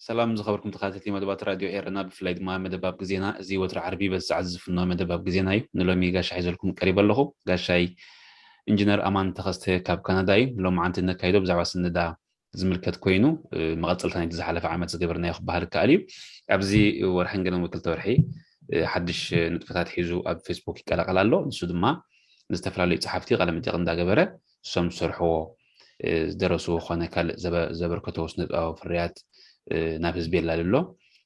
ሰላም ዝኸበርኩም ተኸታተልቲ መደባት ራድዮ ኤረና፣ ብፍላይ ድማ መደብ ኣብ ግዜና። እዚ ወትሪ ዓርቢ በዚ ሰዓት ዝፍኖ መደብ ኣብ ግዜና እዩ። ንሎሚ ጋሻ ሒዘልኩም ቀሪበ ኣለኹ። ጋሻይ ኢንጂነር ኣማን ተኸስተ ካብ ካናዳ እዩ። ሎማዓንቲ እነካይዶ ብዛዕባ ስነዳ ዝምልከት ኮይኑ፣ እ፣ መቐጸልታ ናይቲ ዝሓለፈ ዓመት ዝገበርናዮ ክበሃል ይከኣል እዩ። ኣብዚ ወርሕን ገለን ወይ ክልተ ወርሒ፣ እ፣ ሓድሽ ንጥፈታት ሒዙ ኣብ ፌስቡክ ይቀላቐል ኣሎ። ንሱ ድማ ንዝተፈላለዩ ጸሓፍቲ ቃለ መጠይቕ እንዳገበረ፣ ንሶም ዝሰርሕዎ፣ እ፣ ዝደረስዎ ኮነ ካልእ ዘበ-፣ ዘበርከትዎ ስነ ጥበባዊ ፍርያት፣ እ፣ ናብ ህዝቢ የላልዮ ኣሎ።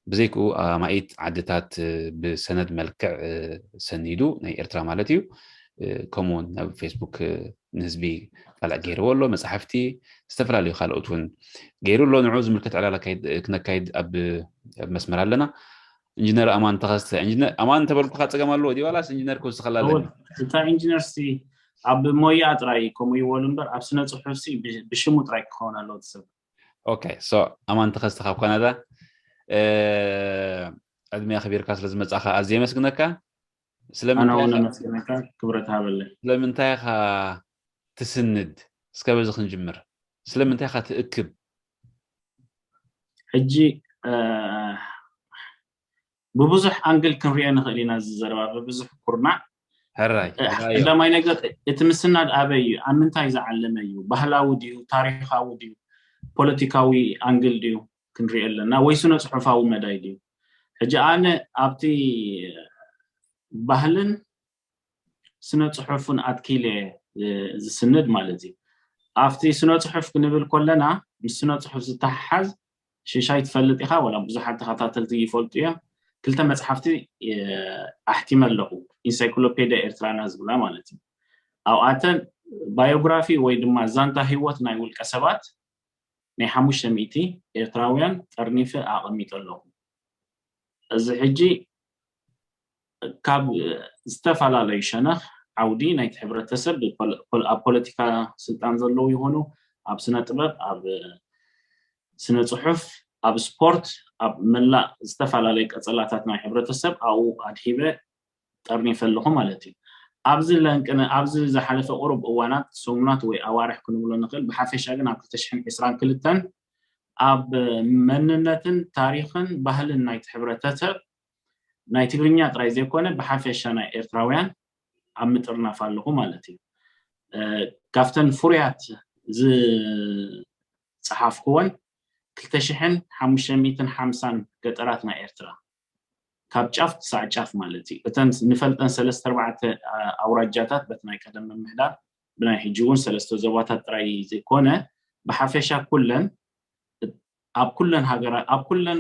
ብዘይክኡ ኣማኢት ዓድታት፣ እ፣ ብሰነድ መልክዕ፣ እ፣ ሰኒዱ፣ ናይ ኤርትራ ማለት እዩ። እ፣ ከምኡ እውን ናብ ፌስቡክ፣ እ፣ ንህዝቢ ቃልዕ ገይርዎ ኣሎ። መጻሕፍቲ፣ ዝተፈላለዩ ካልኦት እውን ገይሩ ኣሎ። ንዑ ዝምልከት ዕላል ኣካይድ-፣ ክነካይድ ኣብ፣ ኣብ መስመር ኣለና። ኢንጂነር ኣማን ተኸስተ፣ ኢንጂነር ኣማን እንተበልኩኻ ጸገም ኣለዎ ድዩ? ዋላስ ኢንጂነር ክውስኸላ ኣለኒ? እወ፣ እታ ኢንጂነር ሲ ኣብ ሞያ ጥራይ ከምኡ ይበሉ እምበር፣ ኣብ ስነ ጽሑፍ ሲ ብ-፣ ብሽሙ ጥራይ ክኸውን ኣለዎ እቲ ሰብ። ኦኬ፣ ሶ ኣማን ተኸስተ ካብ ካናዳ፣ እ፣ ዕድመ ኣኽቢርካ ስለ ዝመጻኻ ኣዝየ የመስግነካ። ኣነ ስለምንታይ እውን ኢኻ፣ ኣመስግነካ፣ ክብረት ሃበለይ። ስለምንታይ ኢኻ ትስንድ? እስከ በዚ ክንጅምር። ስለምንታይ ኢኻ ትእክብ? ሕጂ፣ እ፣ ብብዙሕ ኣንግል ክንሪኦ ንኽእል ኢና እዚ ዘረባ፣ ብብዙሕ ኩርናዕ። ሕራይ፣ እ፣ ሕራይ እዩ። ቀዳማይ ነገር፣ እቲ ምስናድ ኣበይ እዩ? ኣብ ምንታይ ዝዓለመ እዩ? ባህላዊ ድዩ? ታሪኻዊ ድዩ? ፖለቲካዊ ኣንግል ድዩ? ክንሪኦ ኣለና። ወይ ስነ ጽሑፋዊ መዳይ ድዩ? ሕጂ ኣነ ኣብቲ ባህልን ስነ ጽሑፍን ኣትኪለ፣ እ፣ ዝስንድ ማለት እዩ። ኣብቲ ስነ ጽሑፍ ክንብል ከለና፣ ምስ ስነ ጽሑፍ ዝተሓሓዝ ሽሻይ ትፈልጥ ኢኻ፣ ወላ ብዙሓት ተኸታተልቲ ይፈልጡ እዮም። ክልተ መጽሓፍቲ፣ እ፣ ኣሕቲመ ኣለኹ፣ ኢንሳይክሎፔድያ ኤርትራና ዝብላ ማለት እዩ። ኣብኣተን ባዮግራፊ ወይ ድማ ዛንታ ህይወት ናይ ውልቀ ሰባት ናይ ሓሙሽተ ሚእቲ ኤርትራውያን ጠርኒፈ ኣቐሚጠ ኣለኹ። እዚ ሕጂ ካብ ዝተፈላለዩ ሸነኽ ዓውዲ ናይቲ ሕብረተሰብ፣ ብፖለ-፣ ፖለ-፣ ኣብ ፖለቲካ ስልጣን ዘለዉ ይኹኑ፣ ኣብ ስነ ጥበብ፣ ኣብ ስነ ጽሑፍ፣ ኣብ ስፖርት፣ ኣብ መላእ ዝተፈላለዩ ቀጸላታት ናይ ሕብረተሰብ ኣብኡ ኣድሂበ ጠርኒፈ ኣለኹ ማለት እዩ። ኣብዚ ለንቅነ-፣ ኣብዚ ዝሓለፈ ቁሩብ እዋናት፣ ሰሙናት ወይ ኣዋርሕ ክንብሎ ንኽእል፣ ብሓፈሻ ግን ኣብ ክልተ ሽሕን ዕስራን ክልተን ኣብ መንነትን ታሪኽን ባህልን ናይቲ ሕብረተሰብ፣ ናይ ትግርኛ ጥራይ ዘይኮነ፣ ብሓፈሻ ናይ ኤርትራውያን ኣብ ምጥርናፍ ኣለኹ ማለት እዩ። እ፣ ካብተን ፍሩያት ዝጸሓፍኩወን ክልተ ሽሕን ሓሙሽተ ሚእትን ሓምሳን ገጠራት ናይ ኤርትራ፣ ካብ ጫፍ ክሳዕ ጫፍ ማለት እዩ። እተን ንፈልጠን ሰለስተ ኣርባዕተ፣ አ-፣ ኣውራጃታት፣ በቲ ናይ ቀደም ምምሕዳር፣ ብናይ ሕጂ እውን ሰለስተ ዞባታት ጥራይ ዘይኮነ፣ ብሓፈሻ ኩለን፣ ኣብ ኩለን ሃገራት፣ ኣብ ኩለን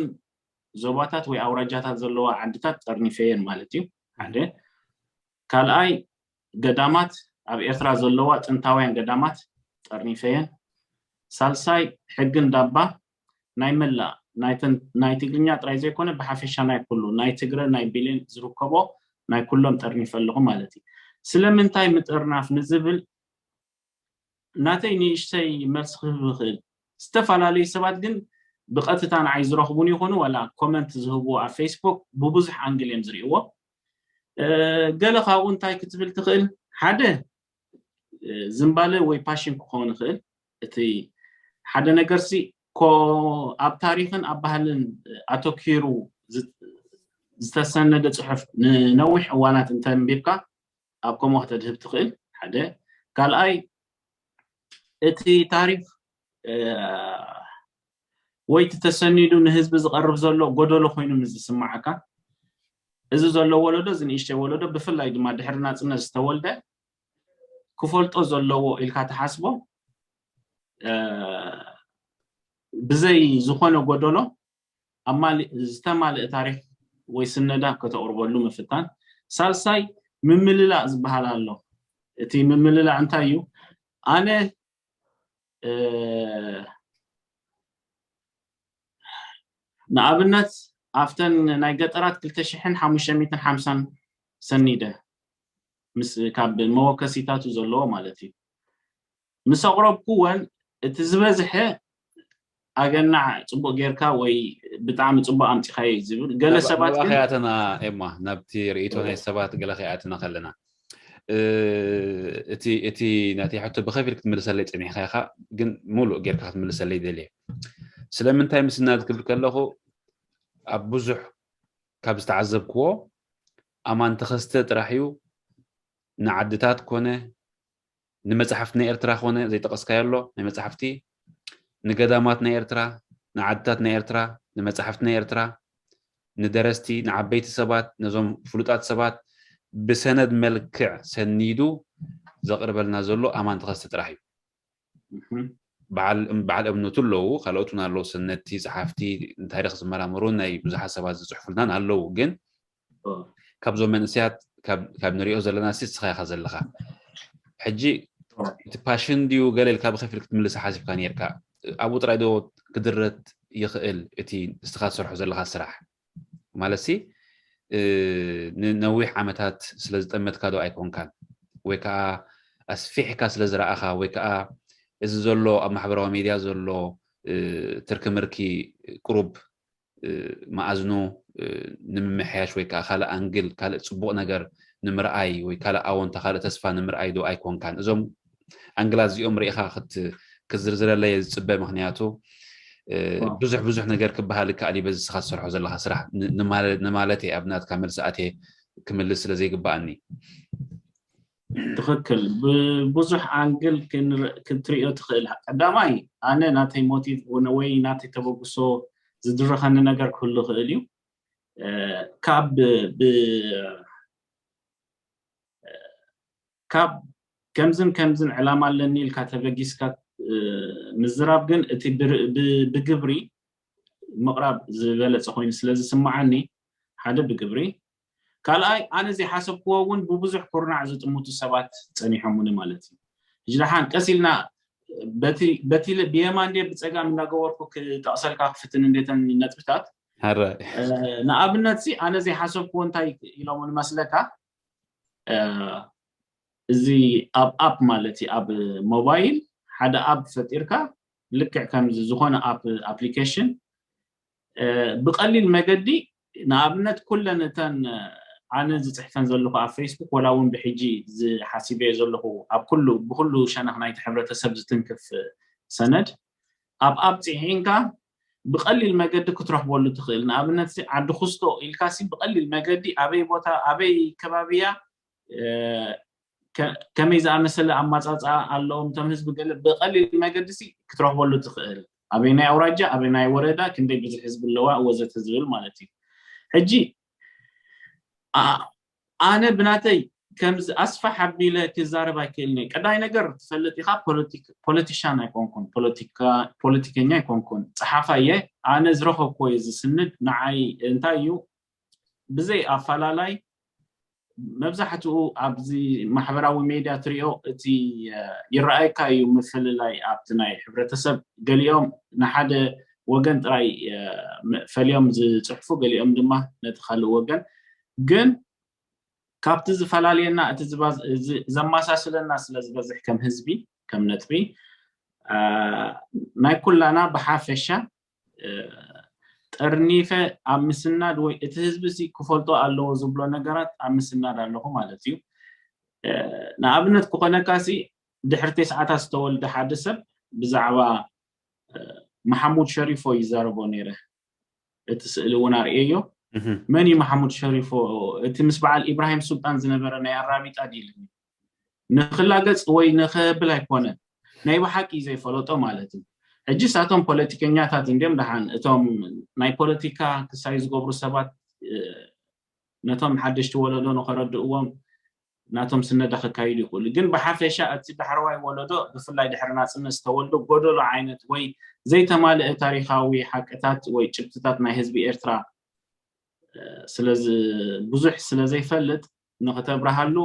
ዞባታት ወይ ኣውራጃታት ዘለዋ ዓድታት ጠርኒፈየን ማለት እዩ። ሓደ። ካልኣይ፣ ገዳማት፣ ኣብ ኤርትራ ዘለዋ ጥንታውያን ገዳማት ጠርኒፈየን። ሳልሳይ፣ ሕግን ዳባ ናይ መላእ፣ ናይ ተን-፣ ናይ ትግርኛ ጥራይ ዘይኮነ፣ ብሓፈሻ ናይ ኩሉ፣ ናይ ትግረ፣ ናይ ብሌን ዝርከቦ፣ ናይ ኩሎም ጠርኒፈ ኣለኹ ማለት እዩ። ስለምንታይ ምጥርናፍ ንዝብል፣ ናተይ ንእሽተይ መልሲ ክህብ እኽእል። ዝተፈላለዩ ሰባት ግን ብቐጥታ ንዓይ ዝረኽቡን ይኹኑ፣ ዋላ ኮመንት ዝህብዎ ኣብ ፌስቡክ፣ ብብዙሕ ኣንግል እዮም ዝርእይዎ። እ፣ ገለ ካብኡ እንታይ ክትብል ትኽእል? ሓደ፣ እ፣ ዝንባለ ወይ ፓሽን ክኸውን ይኽእል። እቲ ሓደ ነገርሲ፣ ኮ-፣ ኣብ ታሪኽን ኣብ ባህልን ኣተኲሩ ዝ-፣ ዝተሰነደ ጽሑፍ ንነዊሕ እዋናት እንተንቢብካ፣ ኣብ ከምኡ ከተድህብ ትኽእል። ሓደ። ካልኣይ፣ እቲ ታሪኽ፣ እ፣ ወይ እቲ ተሰኒዱ ንህዝቢ ዝቐርብ ዘሎ ጎደሎ ኮይኑ ምስ ዝስምዓካ፣ እዚ ዘሎ ወለዶ፣ እዚ ንእሽተይ ወለዶ፣ ብፍላይ ድማ ድሕሪ ናጽነት ዝተወልደ፣ ክፈልጦ ዘለዎ ኢልካ ትሓስቦ፣ እ፣ ብዘይ ዝኾነ ጎደሎ ኣማሊ-፣ ዝተማልአ ታሪኽ ወይ ስነዳ ከተቕርበሉ ምፍታን። ሳልሳይ ምምልላእ ዝበሃል ኣሎ። እቲ ምምልላእ እንታይ እዩ? ኣነ ንኣብነት ኣብተን ናይ ገጠራት ክልተ ሽሕን ሓሙሽተ ሚእትን ሓምሳን ሰኒደ ምስ ካብ መወከሲታቱ ዘለዎ ማለት እዩ ምስ ኣቕረብኩወን እቲ ዝበዝሐ ኣገናዕ ፅቡቅ ጌርካ ወይ ብጣዕሚ ፅቡቅ ኣምፂኻዮ እዩ ዝብል ገለ ሰባት ግን ያተና ኤማ ናብቲ ርእቶ ናይ ሰባት ገለ ከይኣትና ከለና እቲ ናተይ ሕቶ ብከፊል ክትምልሰለይ ፀኒሕካ ኢኻ ግን ሙሉእ ጌርካ ክትምልሰለይ ደልየ ስለምንታይ ምስናድ ክብል ከለኹ ኣብ ብዙሕ ካብ ዝተዓዘብክዎ ኣማን ተኸስተ ጥራሕ እዩ ንዓድታት ኮነ ንመፅሓፍቲ ናይ ኤርትራ ኮነ ዘይጠቀስካዮ ኣሎ ናይ መፅሓፍቲ ንገዳማት ናይ ኤርትራ ንዓድታት ናይ ኤርትራ ንመፅሓፍቲ ናይ ኤርትራ ንደረስቲ ንዓበይቲ ሰባት ነዞም ፍሉጣት ሰባት ብሰነድ መልክዕ ሰኒዱ ዘቅርበልና ዘሎ ኣማን ተኸስተ ጥራሕ እዩ በዓል እምነቱ ኣለዉ ካልኦት እውን ኣለዉ ሰነድቲ ፀሓፍቲ ንታሪክ ዝመራመሩ ናይ ብዙሓት ሰባት ዝፅሕፉልናን ኣለዉ ግን ካብዞም መንእሰያት ካብ ንሪኦ ዘለና ሲ ስኻ ኢኻ ዘለኻ ሕጂ እቲ ፓሽን ድዩ ገለ ኢልካ ብከፊል ክትምልስ ሓሲብካ ነርካ ኣብኡ ጥራይ ዶ ክድረት ይኽእል እቲ ንስኻ ትሰርሖ ዘለኻ ስራሕ ማለት ሲ ንነዊሕ ዓመታት ስለ ዝጠመትካ ዶ ኣይኮንካን ወይ ከዓ ኣስፊሕካ ስለ ዝረኣኻ ወይ ከዓ እዚ ዘሎ ኣብ ማሕበራዊ ሚድያ ዘሎ ትርክምርኪ ቅሩብ መኣዝኑ ንምምሕያሽ ወይ ከዓ ካልእ ኣንግል ካልእ ፅቡቕ ነገር ንምርኣይ ወይ ካልእ ኣወንታ ካልእ ተስፋ ንምርኣይ ዶ ኣይኮንካን እዞም ኣንግላት እዚኦም ርኢኻ ክትዝርዝረለየ ዝፅበ ምክንያቱ ብዙሕ ብዙሕ ነገር ክበሃል ይከኣል እዩ በዚ ስኻ ዝሰርሖ ዘለካ ስራሕ ንማለት እየ ኣብ ናትካ መልሲ ኣትየ ክምልስ ስለ ዘይግባኣኒ ትኽክል ብብዙሕ ኣንግል ክትሪኦ ትኽእል ቀዳማይ ኣነ ናተይ ሞቲቭ ወይ ናተይ ተበግሶ ዝድረኸኒ ነገር ክህሉ ይኽእል እዩ ካብ ካብ ከምዝን ከምዝን ዕላማ ኣለኒ ኢልካ ተበጊስካ ምዝራብ ግን እቲ ብግብሪ ምቕራብ ዝበለፀ ኮይኑ ስለ ዝስምዓኒ ሓደ ብግብሪ ካልኣይ ኣነ ዘይሓሰብክዎ እውን ብብዙሕ ኩርናዕ ዝጥምቱ ሰባት ፀኒሖምኒ ማለት እዩ ሕጂ ደሓን ቀስ ኢልና በቲ ብየማን ድየ ብፀጋም እናገበርኩ ክጠቕሰልካ ክፍትን እንዴተን ነጥብታት ንኣብነት ሲ ኣነ ዘይሓሰብክዎ እንታይ ኢሎም ንመስለካ እዚ ኣብ ኣፕ ማለት እዩ ኣብ ሞባይል ሓደ ኣፕ ፈጢርካ ልክዕ ከምዚ ዝኾነ ኣፕ ኣፕሊኬሽን ብቐሊል መገዲ ንኣብነት ኩለን እተን ኣነ ዝፅሕፈን ዘለኹ ኣብ ፌስቡክ ወላ እውን ብሕጂ ዝሓሲበዮ ዘለኹ ኣብ ኩሉ ብኩሉ ሸነኽ ናይቲ ሕብረተሰብ ዝትንክፍ ሰነድ ኣብ ኣብ ፅሒንካ ብቐሊል መገዲ ክትረኽበሉ ትኽእል ንኣብነት ዓዲ ክስቶ ኢልካሲ ብቐሊል መገዲ ኣበይ ቦታ ኣበይ ከባቢያ ከመይ ዝኣመሰለ ኣማፃፅኣ ኣለዎም እቶም ህዝቢ ገለ ብቐሊል መገዲ ክትረኽበሉ ትኽእል ኣበይ ናይ ኣውራጃ ኣበይ ናይ ወረዳ ክንደይ ብዙሕ ህዝቢ ኣለዋ ወዘተ ዝብል ማለት እዩ ሕጂ ኣነ ብናተይ ከምዚ ኣስፋሕ ኣቢለ ክዛረብ ኣይክእልን እየ ቀዳይ ነገር ትፈልጥ ኢኻ ፖለቲሻን ኣይኮንኩን ፖለቲከኛ ኣይኮንኩን ፀሓፋ እየ ኣነ ዝረኸብኩዎ እዩ ዝስንድ ንዓይ እንታይ እዩ ብዘይ ኣፈላላይ መብዛሕትኡ ኣብዚ ማሕበራዊ ሜድያ ትሪኦ እቲ ይረኣየካ እዩ ምፍልላይ ኣብቲ ናይ ሕብረተሰብ ገሊኦም ንሓደ ወገን ጥራይ ፈልዮም ዝፅሕፉ ገሊኦም ድማ ነቲ ካልእ ወገን ግን ካብቲ ዝፈላልየና እቲ ዘማሳስለና ስለ ዝበዝሕ ከም ህዝቢ ከም ነጥቢ ናይ ኩላና ብሓፈሻ ጠርኒፈ ኣብ ምስናድ ወይ እቲ ህዝቢ ሲ ክፈልጦ ኣለዎ ዝብሎ ነገራት ኣብ ምስናድ ኣለኹ ማለት እዩ ንኣብነት ክኾነካ ሲ ድሕሪ ተስዓታት ዝተወልደ ሓደ ሰብ ብዛዕባ መሓሙድ ሸሪፎ ይዛረቦ ነይረ እቲ ስእሊ እውን ኣርእየዮ መን እዩ መሓሙድ ሸሪፎ እቲ ምስ በዓል ኢብራሂም ሱልጣን ዝነበረ ናይ ኣራቢጣ ዲል ንክላገፅ ወይ ንክብል ኣይኮነን ናይ ብሓቂ ዘይፈለጦ ማለት እዩ ሕጂ ሳቶም ፖለቲከኛታት እንዲም ደሓን እቶም ናይ ፖለቲካ ክሳይ ዝገብሩ ሰባት ነቶም ሓደሽቲ ወለዶ ንኸረድእዎም ናቶም ስነዳ ክካይዱ ይኽእሉ ግን ብሓፈሻ እቲ ዳሕረዋይ ወለዶ ብፍላይ ድሕሪ ናፅነት ዝተወልዶ ጎደሎ ዓይነት ወይ ዘይተማልአ ታሪካዊ ሓቅታት ወይ ጭብትታት ናይ ህዝቢ ኤርትራ ስለዚ ብዙሕ ስለ ዘይፈልጥ ንክተብርሃሉ፣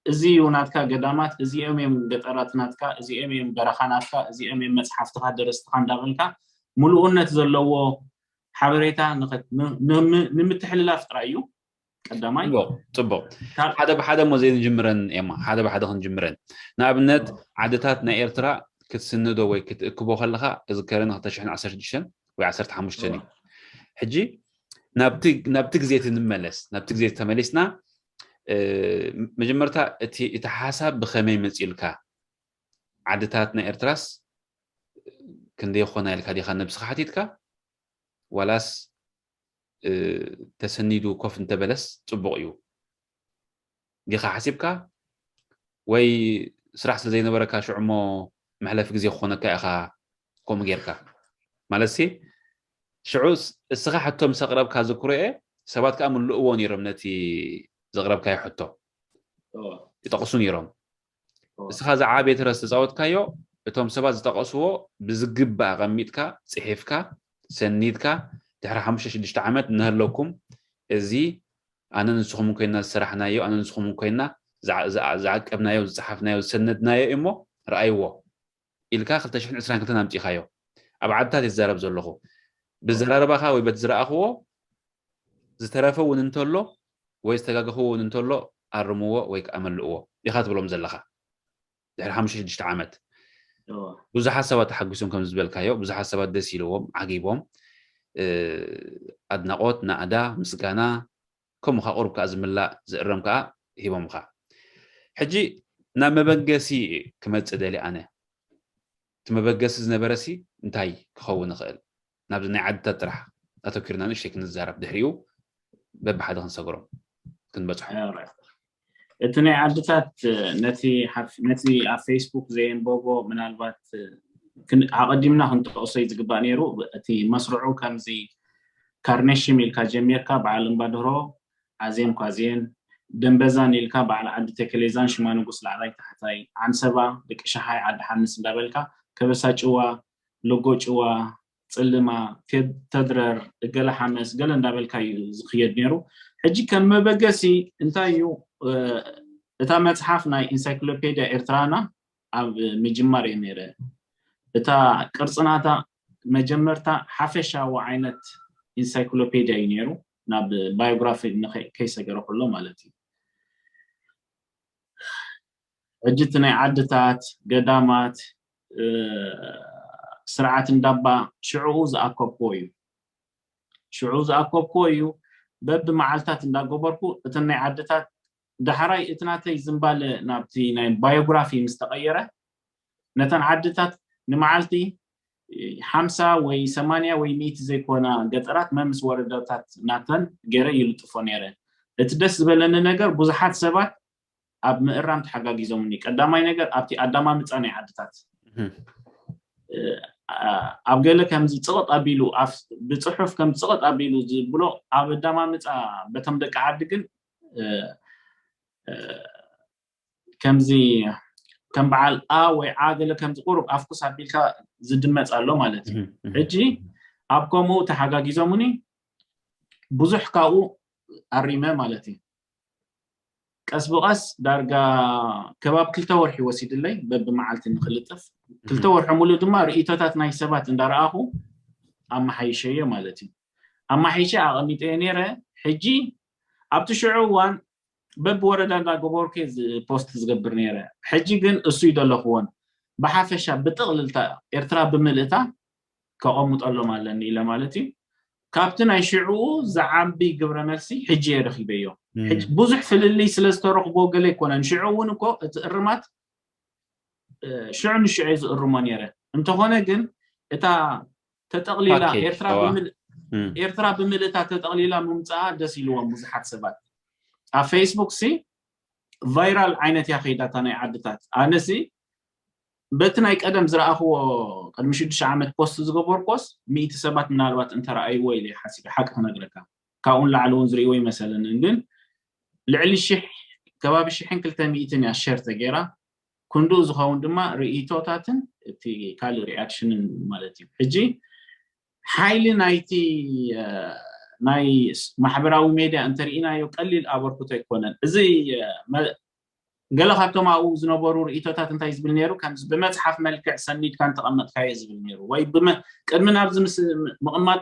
እዚ እዩ ናትካ ገዳማት፣ እዚኦም እዮም ገጠራት ናትካ፣ እዚኦም እዮም በረኻ ናትካ፣ እዚኦም እዮም መፅሓፍትኻ፣ ደረስትኻ እንዳበልካ ምሉእነት ዘለዎ ሓበሬታ ንምትሕልላፍ ጥራይ እዩ። ቀዳማይ ፅቡቅ። ሓደ ብሓደ እሞ ዘይንጅምረን እማ ሓደ ብሓደ ክንጅምረን። ንኣብነት ዓድታት ናይ ኤርትራ ክትስንዶ ወይ ክትእክቦ ከለካ ክዝከረኒ ክልተ ሽሕን ዓሰርተ ሽዱሽተን ወይ ዓሰርተ ሓሙሽተን እዩ። ሕጂ ናብቲ ግዜ እቲ ንመለስ። ናብቲ ግዜ ተመሊስና መጀመርታ እቲ ሓሳብ ብከመይ መፂኡልካ? ዓድታት ናይ ኤርትራስ ክንደይ ይኾና ኢልካ ዲኻ ነብስኻ ሓቲትካ? ዋላስ ተሰኒዱ ኮፍ እንተበለስ ፅቡቕ እዩ ዲኻ ሓሲብካ? ወይ ስራሕ ስለ ዘይነበረካ ሽዑ እሞ መሕለፊ ግዜ ክኾነካ ኢኻ ከምኡ ጌርካ? ማለት ሲ ሽዑ እስኻ ሕቶ ምስ ኣቕረብካ ዝክሮ እየ፣ ሰባት ከዓ ምልእዎ ነይሮም ነቲ ዘቕረብካዮ ሕቶ ይጠቕሱ ነይሮም። እስኻ ዝዓበየ ተራ ዝተፃወትካዮ እቶም ሰባት ዝጠቐስዎ ብዝግባእ ኣቐሚጥካ፣ ፅሒፍካ፣ ሰኒድካ፣ ድሕሪ ሓሙሽተ ሽዱሽተ ዓመት እናሃለኩም እዚ ኣነ ንስኹም ኮይና ዝሰራሕናዮ፣ ኣነ ንስኹም ኮይና ዝዓቀብናዮ፣ ዝፀሓፍናዮ፣ ዝሰነድናዮ እሞ ረኣይዎ ኢልካ ክልተ ሽሕን ዕስራን ክልተን ኣምፂእኻዮ። ኣብ ዓድታት እየ ዝዛረብ ዘለኹ። ብዘራርባኻ ወይ በቲ ዝረኣኽዎ ዝተረፈ እውን እንተሎ ወይ ዝተጋገኽዎ እውን እንተሎ ኣርምዎ ወይ ከዓ መልእዎ ኢኻ ትብሎም ዘለኻ። ድሕሪ ሓሙሽተ ሽዱሽተ ዓመት ብዙሓት ሰባት ተሓጒሶም ከም ዝበልካዮ፣ ብዙሓት ሰባት ደስ ኢልዎም ዓጊቦም፣ ኣድናቖት፣ ናእዳ፣ ምስጋና፣ ከምኡ ከዓ ቁሩብ ከዓ ዝምላእ ዝእረም ከዓ ሂቦምኻ። ሕጂ ናብ መበገሲ ክመፅእ ደልየ ኣነ። እቲ መበገሲ ዝነበረሲ እንታይ ክኸውን ይኽእል? ናብዚ ናይ ዓድታት ጥራሕ ኣተኪርና ንእሽተይ ክንዛረብ፣ ድሕሪኡ በብሓደ ክንሰግሮም ክንበፅሖ። እቲ ናይ ዓድታት ነቲ ኣብ ፌስቡክ ዘየንበቦ ምናልባት ኣቐዲምና ክንጠቕሶ እዩ ዝግባእ ነይሩ። እቲ መስርዑ ከምዚ ካርነሽም ኢልካ ጀሚርካ፣ በዓል እምባድህሮ፣ ኣዜም ኳዜን፣ ደንበዛን ኢልካ በዓል ዓዲ ተከሌዛን ሽማ ንጉስ ላዕላይ ታሕታይ፣ ዓንሰባ፣ ደቂ ሸሓይ፣ ዓዲ ሓንስ እንዳበልካ ከበሳ ጭዋ፣ ሎጎ ጭዋ፣ ፅልማ፣ ተድረር፣ እገለ ሓመስ፣ ገለ እንዳበልካ እዩ ዝኽየድ ነይሩ። ሕጂ ከም መበገሲ እንታይ እዩ? እታ መፅሓፍ ናይ ኢንሳይክሎፔድያ ኤርትራና ኣብ ምጅማር እየ ነይረ። እታ ቅርፂ ናታ መጀመርታ ሓፈሻዊ ዓይነት ኢንሳይክሎፔድያ እዩ ነይሩ፣ ናብ ባዮግራፊ ከይሰገረ ከሎ ማለት እዩ። ሕጂ እቲ ናይ ዓድታት፣ ገዳማት፣ ስርዓት እንዳባ ሽዕኡ ዝኣከብክዎ እዩ። ሽዑ ዝኣከብክዎ እዩ። በብመዓልታት እንዳገበርኩ እተን ናይ ዓድታት፣ ዳሕራይ እቲ ናተይ ዝንባለ ናብቲ ናይ ባዮግራፊ ምስ ተቐየረ፣ ነተን ዓድታት ንመዓልቲ ሓምሳ ወይ ሰማንያ ወይ ሚእቲ ዘይኮና ገጠራት መምስ ወረዳታት ናተን ገይረ ይልጥፎ ነይረ። እቲ ደስ ዝበለኒ ነገር ብዙሓት ሰባት ኣብ ምእራም ተሓጋጊዞምኒ። ቀዳማይ ነገር ኣብቲ ኣዳማምፃ ናይ ዓድታት ኣብ ገለ ከምዚ ፅቕጥ ኣቢሉ ብፅሑፍ ከም ፅቕጥ ኣቢሉ ዝብሎ ኣብ ኣዳማምፃ በቶም ደቂ ዓዲ ግን ከምዚ ከም በዓል ኣ ወይ ዓ ገለ ከምዚ ቁሩብ ኣፍኩስ ኣቢልካ ዝድመፅ ኣሎ ማለት እዩ። ሕጂ ኣብ ከምኡ ተሓጋጊዞምኒ ብዙሕ ካብኡ ኣሪመ ማለት እዩ። ቀስ ብቐስ ዳርጋ ከባቢ ክልተ ወርሒ ወሲድለይ በብመዓልቲ ንክልጥፍ። ክልተ ወርሒ ሙሉእ ድማ ርእይቶታት ናይ ሰባት እንዳረኣኹ ኣመሓይሸዮ ማለት እዩ። ኣመሓይሸ ኣቐሚጠዮ ነይረ። ሕጂ ኣብቲ ሽዑ እዋን በብወረዳ እንዳገበርኩ ፖስት ዝገብር ነይረ። ሕጂ ግን እሱ ይደለኽዎን ብሓፈሻ ብጥቕልልታ ኤርትራ ብምልእታ ከቐምጠሎም ኣለኒ ኢለ ማለት እዩ። ካብቲ ናይ ሽዕኡ ዝዓቢ ግብረ መልሲ ሕጂ እየ ረኺበዮ። ብዙሕ ፍልልይ ስለ ዝተረኽቦ ገለ ኣይኮነን። ሽዑ እውን እኮ እቲ እርማት ሽዑ ንሽዑ እየ ዝእርሞ ነይረ። እንተኾነ ግን እታ ተጠቕሊላ ኤርትራ ብምልእታ ተጠቕሊላ ምምፅኣ ደስ ኢልዎም ብዙሓት ሰባት። ኣብ ፌስቡክ ሲ ቫይራል ዓይነት እያ ከይዳታ ናይ ዓድታት። ኣነሲ በቲ ናይ ቀደም ዝረኣኽዎ ቅድሚ ሽዱሽተ ዓመት ፖስት ዝገበርኮስ ሚእቲ ሰባት ምናልባት እንተረኣይዎ ኢለ ሓሲበ ሓቂ ክነግረካ። ካብኡን ላዕሊ እውን ዝርእይዎ ይመሰለንን ግን ልዕሊ ሽሕ ከባቢ ሽሕን ክልተ ሚእትን እያ ሸር ተገይራ። ክንድኡ ዝኸውን ድማ ርእይቶታትን እቲ ካልእ ሪኣክሽንን ማለት እዩ። ሕጂ ሓይሊ ናይቲ ናይ ማሕበራዊ ሜድያ እንተርኢናዮ ቀሊል ኣበርክቶ ኣይኮነን። እዚ ገለ ካብቶም ኣብኡ ዝነበሩ ርእቶታት እንታይ ዝብል ነይሩ፣ ከምዚ ብመፅሓፍ መልክዕ ሰኒድካ እንተቐመጥካዮ ዝብል ነይሩ፣ ወይ ቅድሚ ናብዚ ምቕማጥ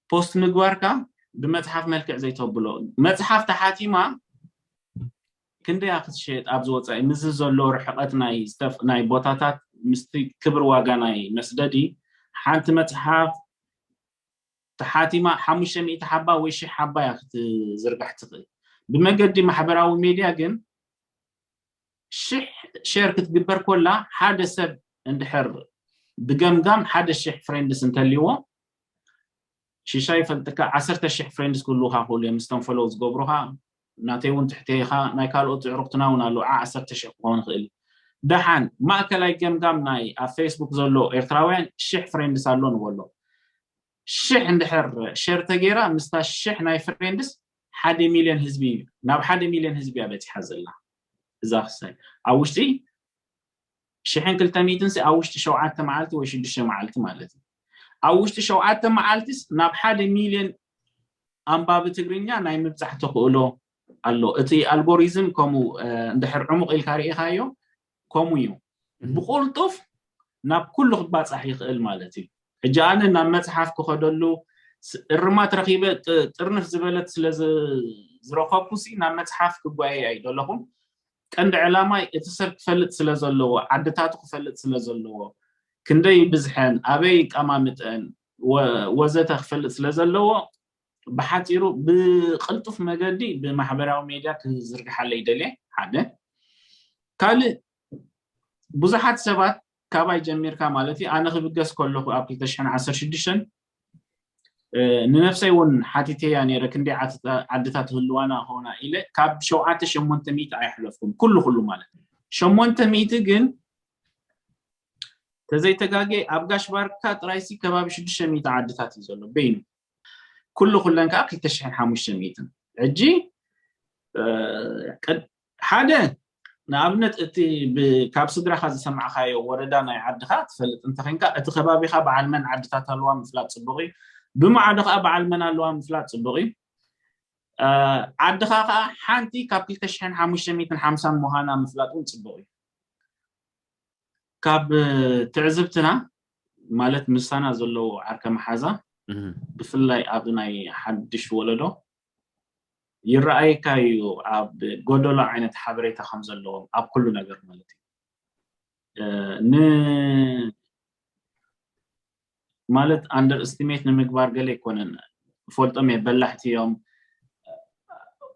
ፖስት ምግባርካ ብመፅሓፍ መልክዕ ዘይተብሎ። መፅሓፍ ተሓቲማ ክንደያ ክትሸየጥ ኣብዚ ወፃኢ ምስዚ ዘሎ ርሕቐት ናይ ቦታታት ምስቲ ክብር ዋጋ ናይ መስደዲ ሓንቲ መፅሓፍ ተሓቲማ ሓሙሽተ ሚእቲ ሓባ ወይ ሽሕ ሓባ እያ ክትዝርጋሕ ትኽእል። ብመገዲ ማሕበራዊ ሜድያ ግን ሽሕ ሸር ክትግበር ኮላ ሓደ ሰብ እንድሕር ብገምጋም ሓደ ሽሕ ፍሬንድስ እንተልይዎ ሽሻይ ይፈልጥካ ዓሰርተ ሽሕ ፍሬንድስ ክህልውካ ክእሉ እዮም ምስቶም ፈለው ዝገብሩኻ ናተይ እውን ትሕተይኻ ናይ ካልኦት ዕሩክትና እውን ኣለዉ ዓ ዓሰርተ ሽሕ ክኸውን ይኽእል እዩ ደሓን ማእከላይ ገምጋም ናይ ኣብ ፌስቡክ ዘሎ ኤርትራውያን ሽሕ ፍሬንድስ ኣሎ ንበሎ ሽሕ እንድሕር ሸር ተገይራ ምስታ ሽሕ ናይ ፍሬንድስ ሓደ ሚልዮን ህዝቢ እዩ ናብ ሓደ ሚልዮን ህዝቢ እያ በፂሓ ዘላ እዛ ክሳይ ኣብ ውሽጢ ሽሕን ክልተ ሚእትን ኣብ ውሽጢ ሸውዓተ መዓልቲ ወይ ሽዱሽተ መዓልቲ ማለት እዩ ኣብ ውሽጢ ሸውዓተ መዓልትስ ናብ ሓደ ሚልዮን ኣንባቢ ትግርኛ ናይ ምብፃሕ ተኽእሎ ኣሎ እቲ ኣልጎሪዝም ከምኡ እንድሕር ዕሙቕ ኢልካ ርኢኻዮ ከምኡ እዩ ብቁልጡፍ ናብ ኩሉ ክባፃሕ ይኽእል ማለት እዩ ሕጂ ኣነ ናብ መፅሓፍ ክኸደሉ እርማት ረኺበ ጥርንፍ ዝበለት ስለ ዝረኸብኩ ናብ መፅሓፍ ክጓየ ኣይደለኹም ቀንዲ ዕላማይ እቲ ሰብ ክፈልጥ ስለ ዘለዎ ዓድታቱ ክፈልጥ ስለ ዘለዎ ክንደይ ብዝሐን ኣበይ ቀማምጠን ወዘተ ክፈልጥ ስለ ዘለዎ ብሓፂሩ ብቅልጡፍ መገዲ ብማሕበራዊ ሜድያ ክዝርግሓለይ ይደልየ ሓደ ካልእ ብዙሓት ሰባት ካባይ ጀሚርካ ማለት እዩ ኣነ ክብገስ ከለኹ ኣብ ክልተ ሽሕን ዓሰርተ ሽዱሽተን ንነፍሰይ እውን ሓቲተያ ነይረ ክንደይ ዓድታት ህልዋና ኾና ኢለ ካብ ሸውዓተ ሸሞንተ ሚእቲ ኣይሕለፍኩም ኩሉ ኩሉ ማለት ሸሞንተ ሚእቲ ግን ተዘይተጋጌ ኣብ ጋሽ ባርካ ጥራይሲ ከባቢ ሽዱሽተ ሚእቲ ዓድታት እዩ ዘሎ በይኑ ኩሉ ኩለን ከዓ ክልተ ሽሕን ሓሙሽተ ሚእትን ሕጂ ሓደ ንኣብነት እቲ ካብ ስድራኻ ዝሰማዕካዮ ወረዳ ናይ ዓድኻ ትፈልጥ እንተኮንካ እቲ ከባቢኻ በዓል መን ዓድታት ኣለዋ ምፍላጥ ፅቡቅ እዩ ብማዕዶ ከዓ በዓል መን ኣለዋ ምፍላጥ ፅቡቅ እዩ ዓድኻ ከዓ ሓንቲ ካብ ክልተ ሽሕን ሓሙሽተ ሚእትን ሓምሳን ምዃና ምፍላጥ እውን ፅቡቅ እዩ ካብ ትዕዝብትና ማለት ምሳና ዘለዎ ዓርከ መሓዛ ብፍላይ ኣብ ናይ ሓድሽ ወለዶ ይረኣየካ እዩ ኣብ ጎደሎ ዓይነት ሓበሬታ ከም ዘለዎም ኣብ ኩሉ ነገር ማለት እዩ ን ማለት under estimate ንምግባር ገለ ኣይኮነን ፈልጦም እየ በላሕቲ እዮም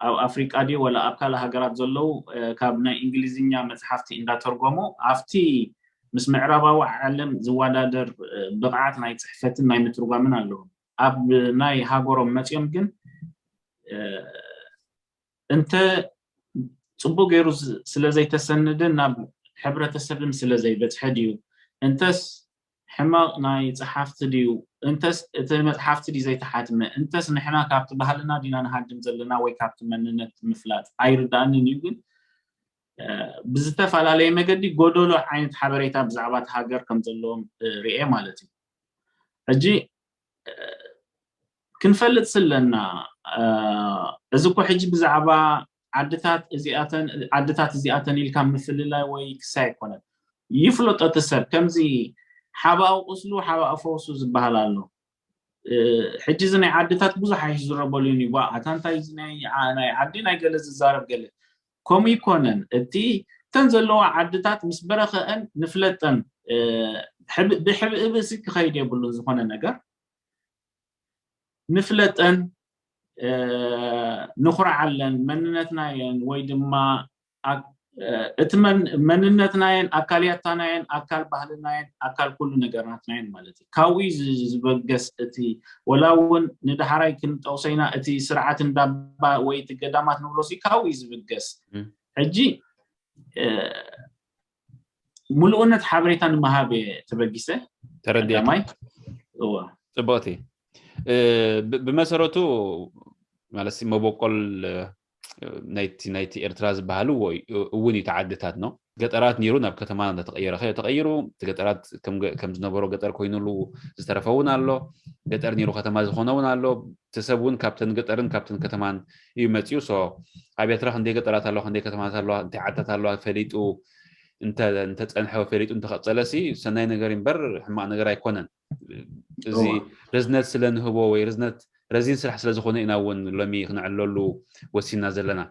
ኣብ ኣፍሪቃ ድዩ ወላ ኣብ ካልእ ሃገራት ዘለዉ ካብ ናይ እንግሊዝኛ መፅሓፍቲ እንዳተርጎሙ ኣብቲ ምስ ምዕራባዊ ዓለም ዝወዳደር ብቕዓት ናይ ፅሕፈትን ናይ ምትርጓምን ኣለዎም ኣብ ናይ ሃገሮም መፅኦም ግን እንተ ፅቡቅ ገይሩ ስለዘይተሰንደ ናብ ሕብረተሰብም ስለዘይበፅሐ ድዩ እንተስ ሕማቅ ናይ ፀሓፍቲ ድዩ እንተስ እቲ መፅሓፍቲ ድዩ ዘይተሓትመ እንተስ ንሕና ካብቲ ባህልና ዲና ንሃድም ዘለና ወይ ካብቲ መንነት ምፍላጥ ኣይርዳእንን እዩ ግን ብዝተፈላለየ መገዲ ጎደሎ ዓይነት ሓበሬታ ብዛዕባ እቲ ሃገር ከም ዘለዎም ርኤ ማለት እዩ ሕጂ ክንፈልጥ ስለና እዚ እኮ ሕጂ ብዛዕባ ዓድታት እዚኣተን ዓድታት እዚኣተን ኢልካ ምፍልላይ ወይ ክሳይ ኣይኮነን ይፍለጦ እቲ ሰብ ከምዚ ሓባኡ ቁስሉ ሓባኡ ፈውሱ ዝበሃል ኣሎ ሕጂ እዚ ናይ ዓድታት ብዙሕ ኣይዝረበሉን እዩ ኣታ እንታይ ናይ ዓዲ ናይ ገለ ዝዛረብ ገለ ከምኡ ይኮነን እቲ እተን ዘለዋ ዓድታት ምስ በረኸአን ንፍለጠን ብሕብእብእሲ ክኸይድ የብሉን ዝኾነ ነገር ንፍለጠን ንኹርዓለን መንነትና የን ወይ ድማ እቲ መንነትና የን ኣካል ያታና የን ኣካል ባህልና የን ኣካል ኩሉ ነገርናትና የን ማለት እዩ ካብኡ ዝበገስ እቲ ወላ እውን ንዳሕራይ ክንጠውሰይና እቲ ስርዓት እንዳባ ወይ እቲ ገዳማት ንብሎ ካብኡ እዩ ዝበገስ ሕጂ ሙሉእነት ሓበሬታ ንምሃብ እየ ተበጊሰ ተረዲያ ቀዳማይ እወ ፅቡቅቲ እ፣ ብ- ብመሰረቱ ማለት መበቆል እ፣ ናይቲ ናይቲ ኤርትራ ዝበሃሉ ወይ እውን እዩ ተዓድታት ነው ገጠራት ነይሩ ናብ ከተማ እንዳተቐየረ ኸዮ ተቐይሩ። እቲ ገጠራት ከም ገ- ከም ዝነበሮ ገጠር ኮይኑሉ ዝተረፈ እውን ኣሎ። ገጠር ነይሩ ከተማ ዝኾነ እውን ኣሎ። እቲ ሰብ እውን ካብተን ገጠርን ካብተን ከተማን እዩ መፂኡ። ሶ ኣብ ኤርትራ ክንደይ ገጠራት ኣለዋ፣ ክንደይ ከተማታት ኣለዋ፣ እንታይ ዓድታት ኣለዋ ፈሊጡ እንተ- እንተፀንሐ፣ ፈሊጡ እንተቐፀለ ሲ ሰናይ ነገር እምበር ሕማቕ ነገር ኣይኮነን። እዚ እዋ። ርዝነት ስለ ንህቦ ወይ ርዝነት ረዚን ስራሕ ስለ ዝኾነ ኢና እውን ሎሚ ክነዕለሉ ወሲና ዘለና።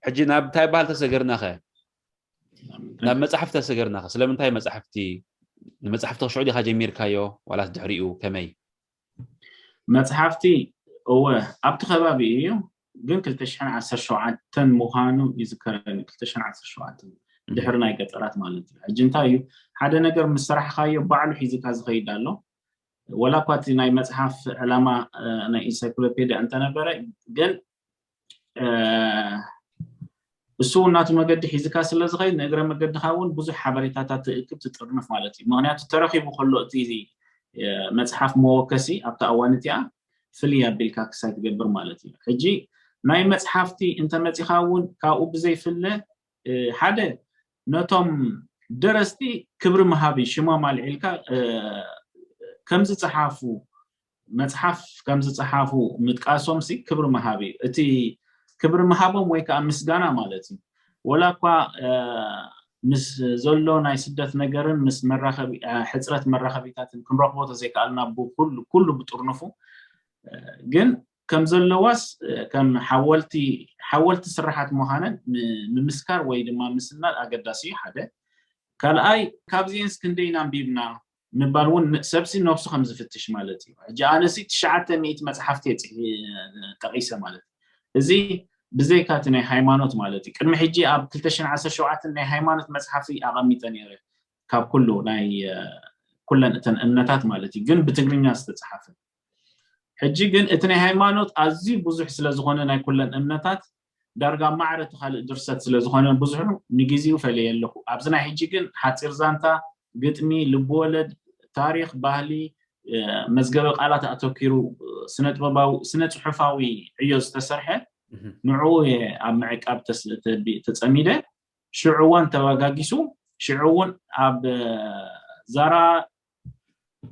ሕጂ ናብ እንታይ በሃል ተሰገርና ኸ? ናብ መጽሓፍቲ ተሰገርና ኸ? ስለምንታይ መጽሓፍቲ? ንመጽሓፍቲ ሽዑ ዲኻ ጀሚርካዮ ዋላስ ድሕሪኡ ከመይ? መጽሓፍቲ እወ ኣብቲ ከባቢ እዩ፣ ግን ክልተ ሽሕን ዓሰርተ ሸውዓተን ምዃኑ ይዝከረኒ። ክልተ ሽሕን ዓሰርተ ሸውዓተን ድሕሪ ናይ ገጠራት ማለት እዩ። ሕጂ እንታይ እዩ ሓደ ነገር ምስ ሰራሕካዮ ባዕሉ ሒዝካ ዝኸይድ ኣሎ። ወላ እኳ እቲ ናይ መጽሓፍ ዕላማ እ፣ ናይ ኢንሳይክሎፔድያ እንተነበረ ግን እ፣ እሱ እውን ናቱ መገዲ ሒዝካ ስለ ዝኸይድ ንእግረ መገድካ እውን ብዙሕ ሓበሬታታት ትእክብ ትጥርንፍ ማለት እዩ። ምክንያቱ ተረኪቡ ከሎ እቲ እ፣ መጽሓፍ መወከሲ ኣብታ እዋን እቲኣ ፍልይ ኣቢልካ ክሳይ ትገብር ማለት እዩ። ሕጂ ናይ መጽሓፍቲ እንተመጺኻ እውን ካብኡ ብዘይፍለ እ፣ ሓደ ነቶም ደረስቲ ክብሪ ምሃብ እዩ። ሽሞም ኣልዒልካ እ፣ ከም ዝጸሓፉ መጽሓፍ ከም ዝጸሓፉ ምጥቃሶም ሲ ክብሪ ምሃብ እዩ። እቲ ክብሪ ምሃቦም ወይ ከዓ ምስጋና ማለት እዩ። ወላ እኳ እ፣ ምስ ዘሎ ናይ ስደት ነገርን ምስ መራኸቢ እ፣ ሕፅረት መራኸቢታትን ክንረኽቦ ተዘይከኣልና ብኩሉ ኩሉ ብጥርንፉ እ፣ ግን ከም ዘለዋስ እ፣ ከም ሓወልቲ ሓወልቲ ስራሓት ምዃነን ም- ምምስካር ወይ ድማ ምስናድ ኣገዳሲ እዩ ሓደ። ካልኣይ ካብዚኤንስ ክንደይ ኢና ኣንቢብና ምባል እውን ን- ሰብሲ ነብሱ ከም ዝፍትሽ ማለት እዩ። ሕጂ ኣነሲ ትሽዓተ ሚእቲ መጽሓፍቲ እየ ጽሒ- ጠቂሰ ማለት እዩ። እዚ ብዘይካ እቲ ናይ ሃይማኖት ማለት እዩ። ቅድሚ ሕጂ ኣብ ክልተ ሽሕን ዓሰርተ ሸውዓተን ናይ ሃይማኖት መጽሓፍቲ ኣቐሚጠ ነይረ ካብ ኩሉ ናይ እ፣ ኩለን እተን እምነታት ማለት እዩ። ግን ብትግርኛ ዝተጽሓፈ ሕጂ ግን እቲ ናይ ሃይማኖት ኣዝዩ ብዙሕ ስለ ዝኾነ ናይ ኩለን እምነታት ዳርጋ ማዕረ እቲ ካልእ ድርሰት ስለ ዝኾነ ብዙሑ ንግዜኡ ፈለየ ኣለኹ። ኣብዚ ናይ ሕጂ ግን ሓፂር ዛንታ፣ ግጥሚ፣ ልብወለድ፣ ታሪኽ፣ ባህሊ፣ እ፣ መዝገበ ቃላት ኣተኪሩ እ፣ ስነ ጥበባዊ ስነ ፅሑፋዊ ዕዮ ዝተሰርሐ ንዕኡ እየ ኣብ ምዕቃብ ተስ- ተቢ- ተፀሚደ። ሽዑ እዋን ተባጋጊሱ ሽዑ እውን ኣብ እ፣ ዛራ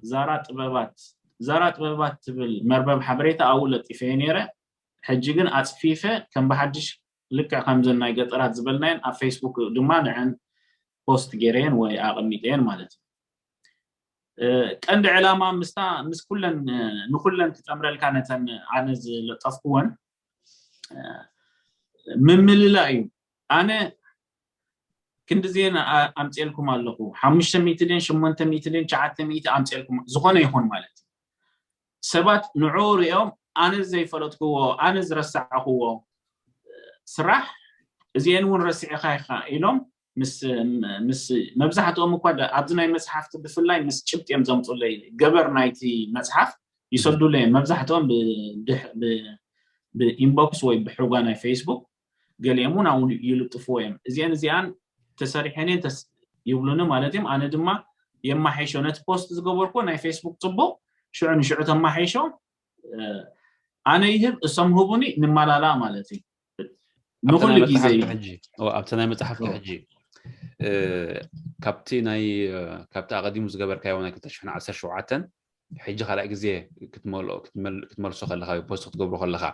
ዛራ ጥበባት ዛራ ጥበባት ትብል መርበብ ሓበሬታ ኣብኡ ለጢፈ እየ ነይረ። ሕጂ ግን ኣፅፊፈ ከም ብሓድሽ ልክዕ ከምዘን ናይ ገጠራት ዝበልናየን ኣብ ፌስቡክ ድማ ንዐን ፖስት ገይረየን ወይ ኣቐሚጠየን ማለት እዩ። እ፣ ቀንዲ ዕላማ ምስታ ምስ ኩለን እ፣ ንኩለን ክጠምረልካ ነተን ኣነ ዝለጠፍኩወን እ፣ ምምልላ እዩ። ኣነ ክንድዜን ኣ- ኣምፅኤልኩም ኣለኹ ሓሙሽተ ሚእቲ ድን ሽሞንተ ሚእቲ ድን ትሽዓተ ሚእቲ ኣምፅኤልኩም ዝኾነ ይኹን ማለት እዩ። ሰባት ንዑ ሪኦም ኣነ ዘይፈለጥክዎ ኣነ ዝረሳዕክዎ ስራሕ እዚአን እውን ረሲዕካ ኢኻ ኢሎም ምስ ምስ መብዛሕትኦም እኳ ደ- ኣብዚ ናይ መፅሓፍቲ ብፍላይ ምስ ጭብጢ እዮም ዘምፁለይ ገበር ናይቲ መፅሓፍ ይሰዱለይ እዮም። መብዛሕትኦም ብድሕ- ብ- ብኢንቦክስ ወይ ብሕጓ ናይ ፌስቡክ ገሊኦም እውን ኣብኡ ይልጥፍዎ እዮም። እዚአን እዚኣን ተሰሪሐን እየን ተስ- ይብሉኒ ማለት እዮም። ኣነ ድማ የማሓይሾ ነቲ ፖስት ዝገበርኩ ናይ ፌስቡክ ፅቡቅ ሽዑ ንሽዑ ተማሓይሾ እ፣ ኣነ ይህብ እሶም ህቡኒ ንመላላ ማለት እዩ። ኣብቲ ናይ ንኩሉ ግዜ መፅሓፍቲ እዩ። ሕጂ ኦ፣ ኣብቲ ናይ መፅሓፍቲ ሕጂ እ፣ ካብቲ ናይ እ፣ ካብቲ ኣቐዲሙ ዝገበርካዮ ናይ ክልተ ሽሕን ዓሰርተ ሸውዓተን ሕጂ ካልኣይ ግዜ ክትመልኦ ክትመል- ክትመልሶ ከለካ ወይ ፖስት ክትገብሮ ከለካ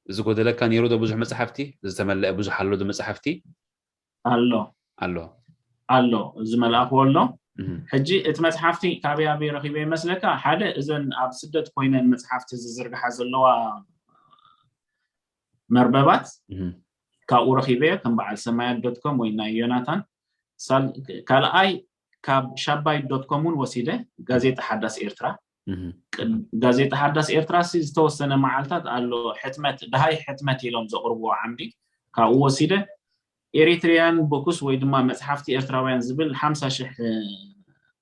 ዝጎደለካ ነይሩ ዶ? ብዙሕ መፅሓፍቲ ዝተመለአ ብዙሕ ኣሎ ዶ መፅሓፍቲ? ኣሎ ኣሎ። ኣሎ ዝመልኣኽዎ ኣሎ። እህ፣ ሕጂ እቲ መፅሓፍቲ ካበይ ኣበይ ረኺበ ይመስለካ? ሓደ እዘን ኣብ ስደት ኮይነን መፅሓፍቲ ዝዝርግሓ ዘለዋ መርበባት እህ፣ ካብኡ ረኺበዮ ከም በዓል ሰማያት ዶት ኮም ወይ ናይ ዮናታን ሳል- ካልኣይ ካብ ሻባይ ዶት ኮም እውን ወሲደ ጋዜጣ ሓዳስ ኤርትራ እህ፣ ቅድ- ጋዜጣ ሓዳስ ኤርትራ ሲ ዝተወሰነ መዓልታት ኣሎ ሕትመት ድሃይ ሕትመት ኢሎም ዘቕርብዎ ዓምዲ ካብኡ ወሲደ ኤሪትሪያን ቦክስ ወይ ድማ መፅሓፍቲ ኤርትራውያን ዝብል ሓምሳ ሽሕ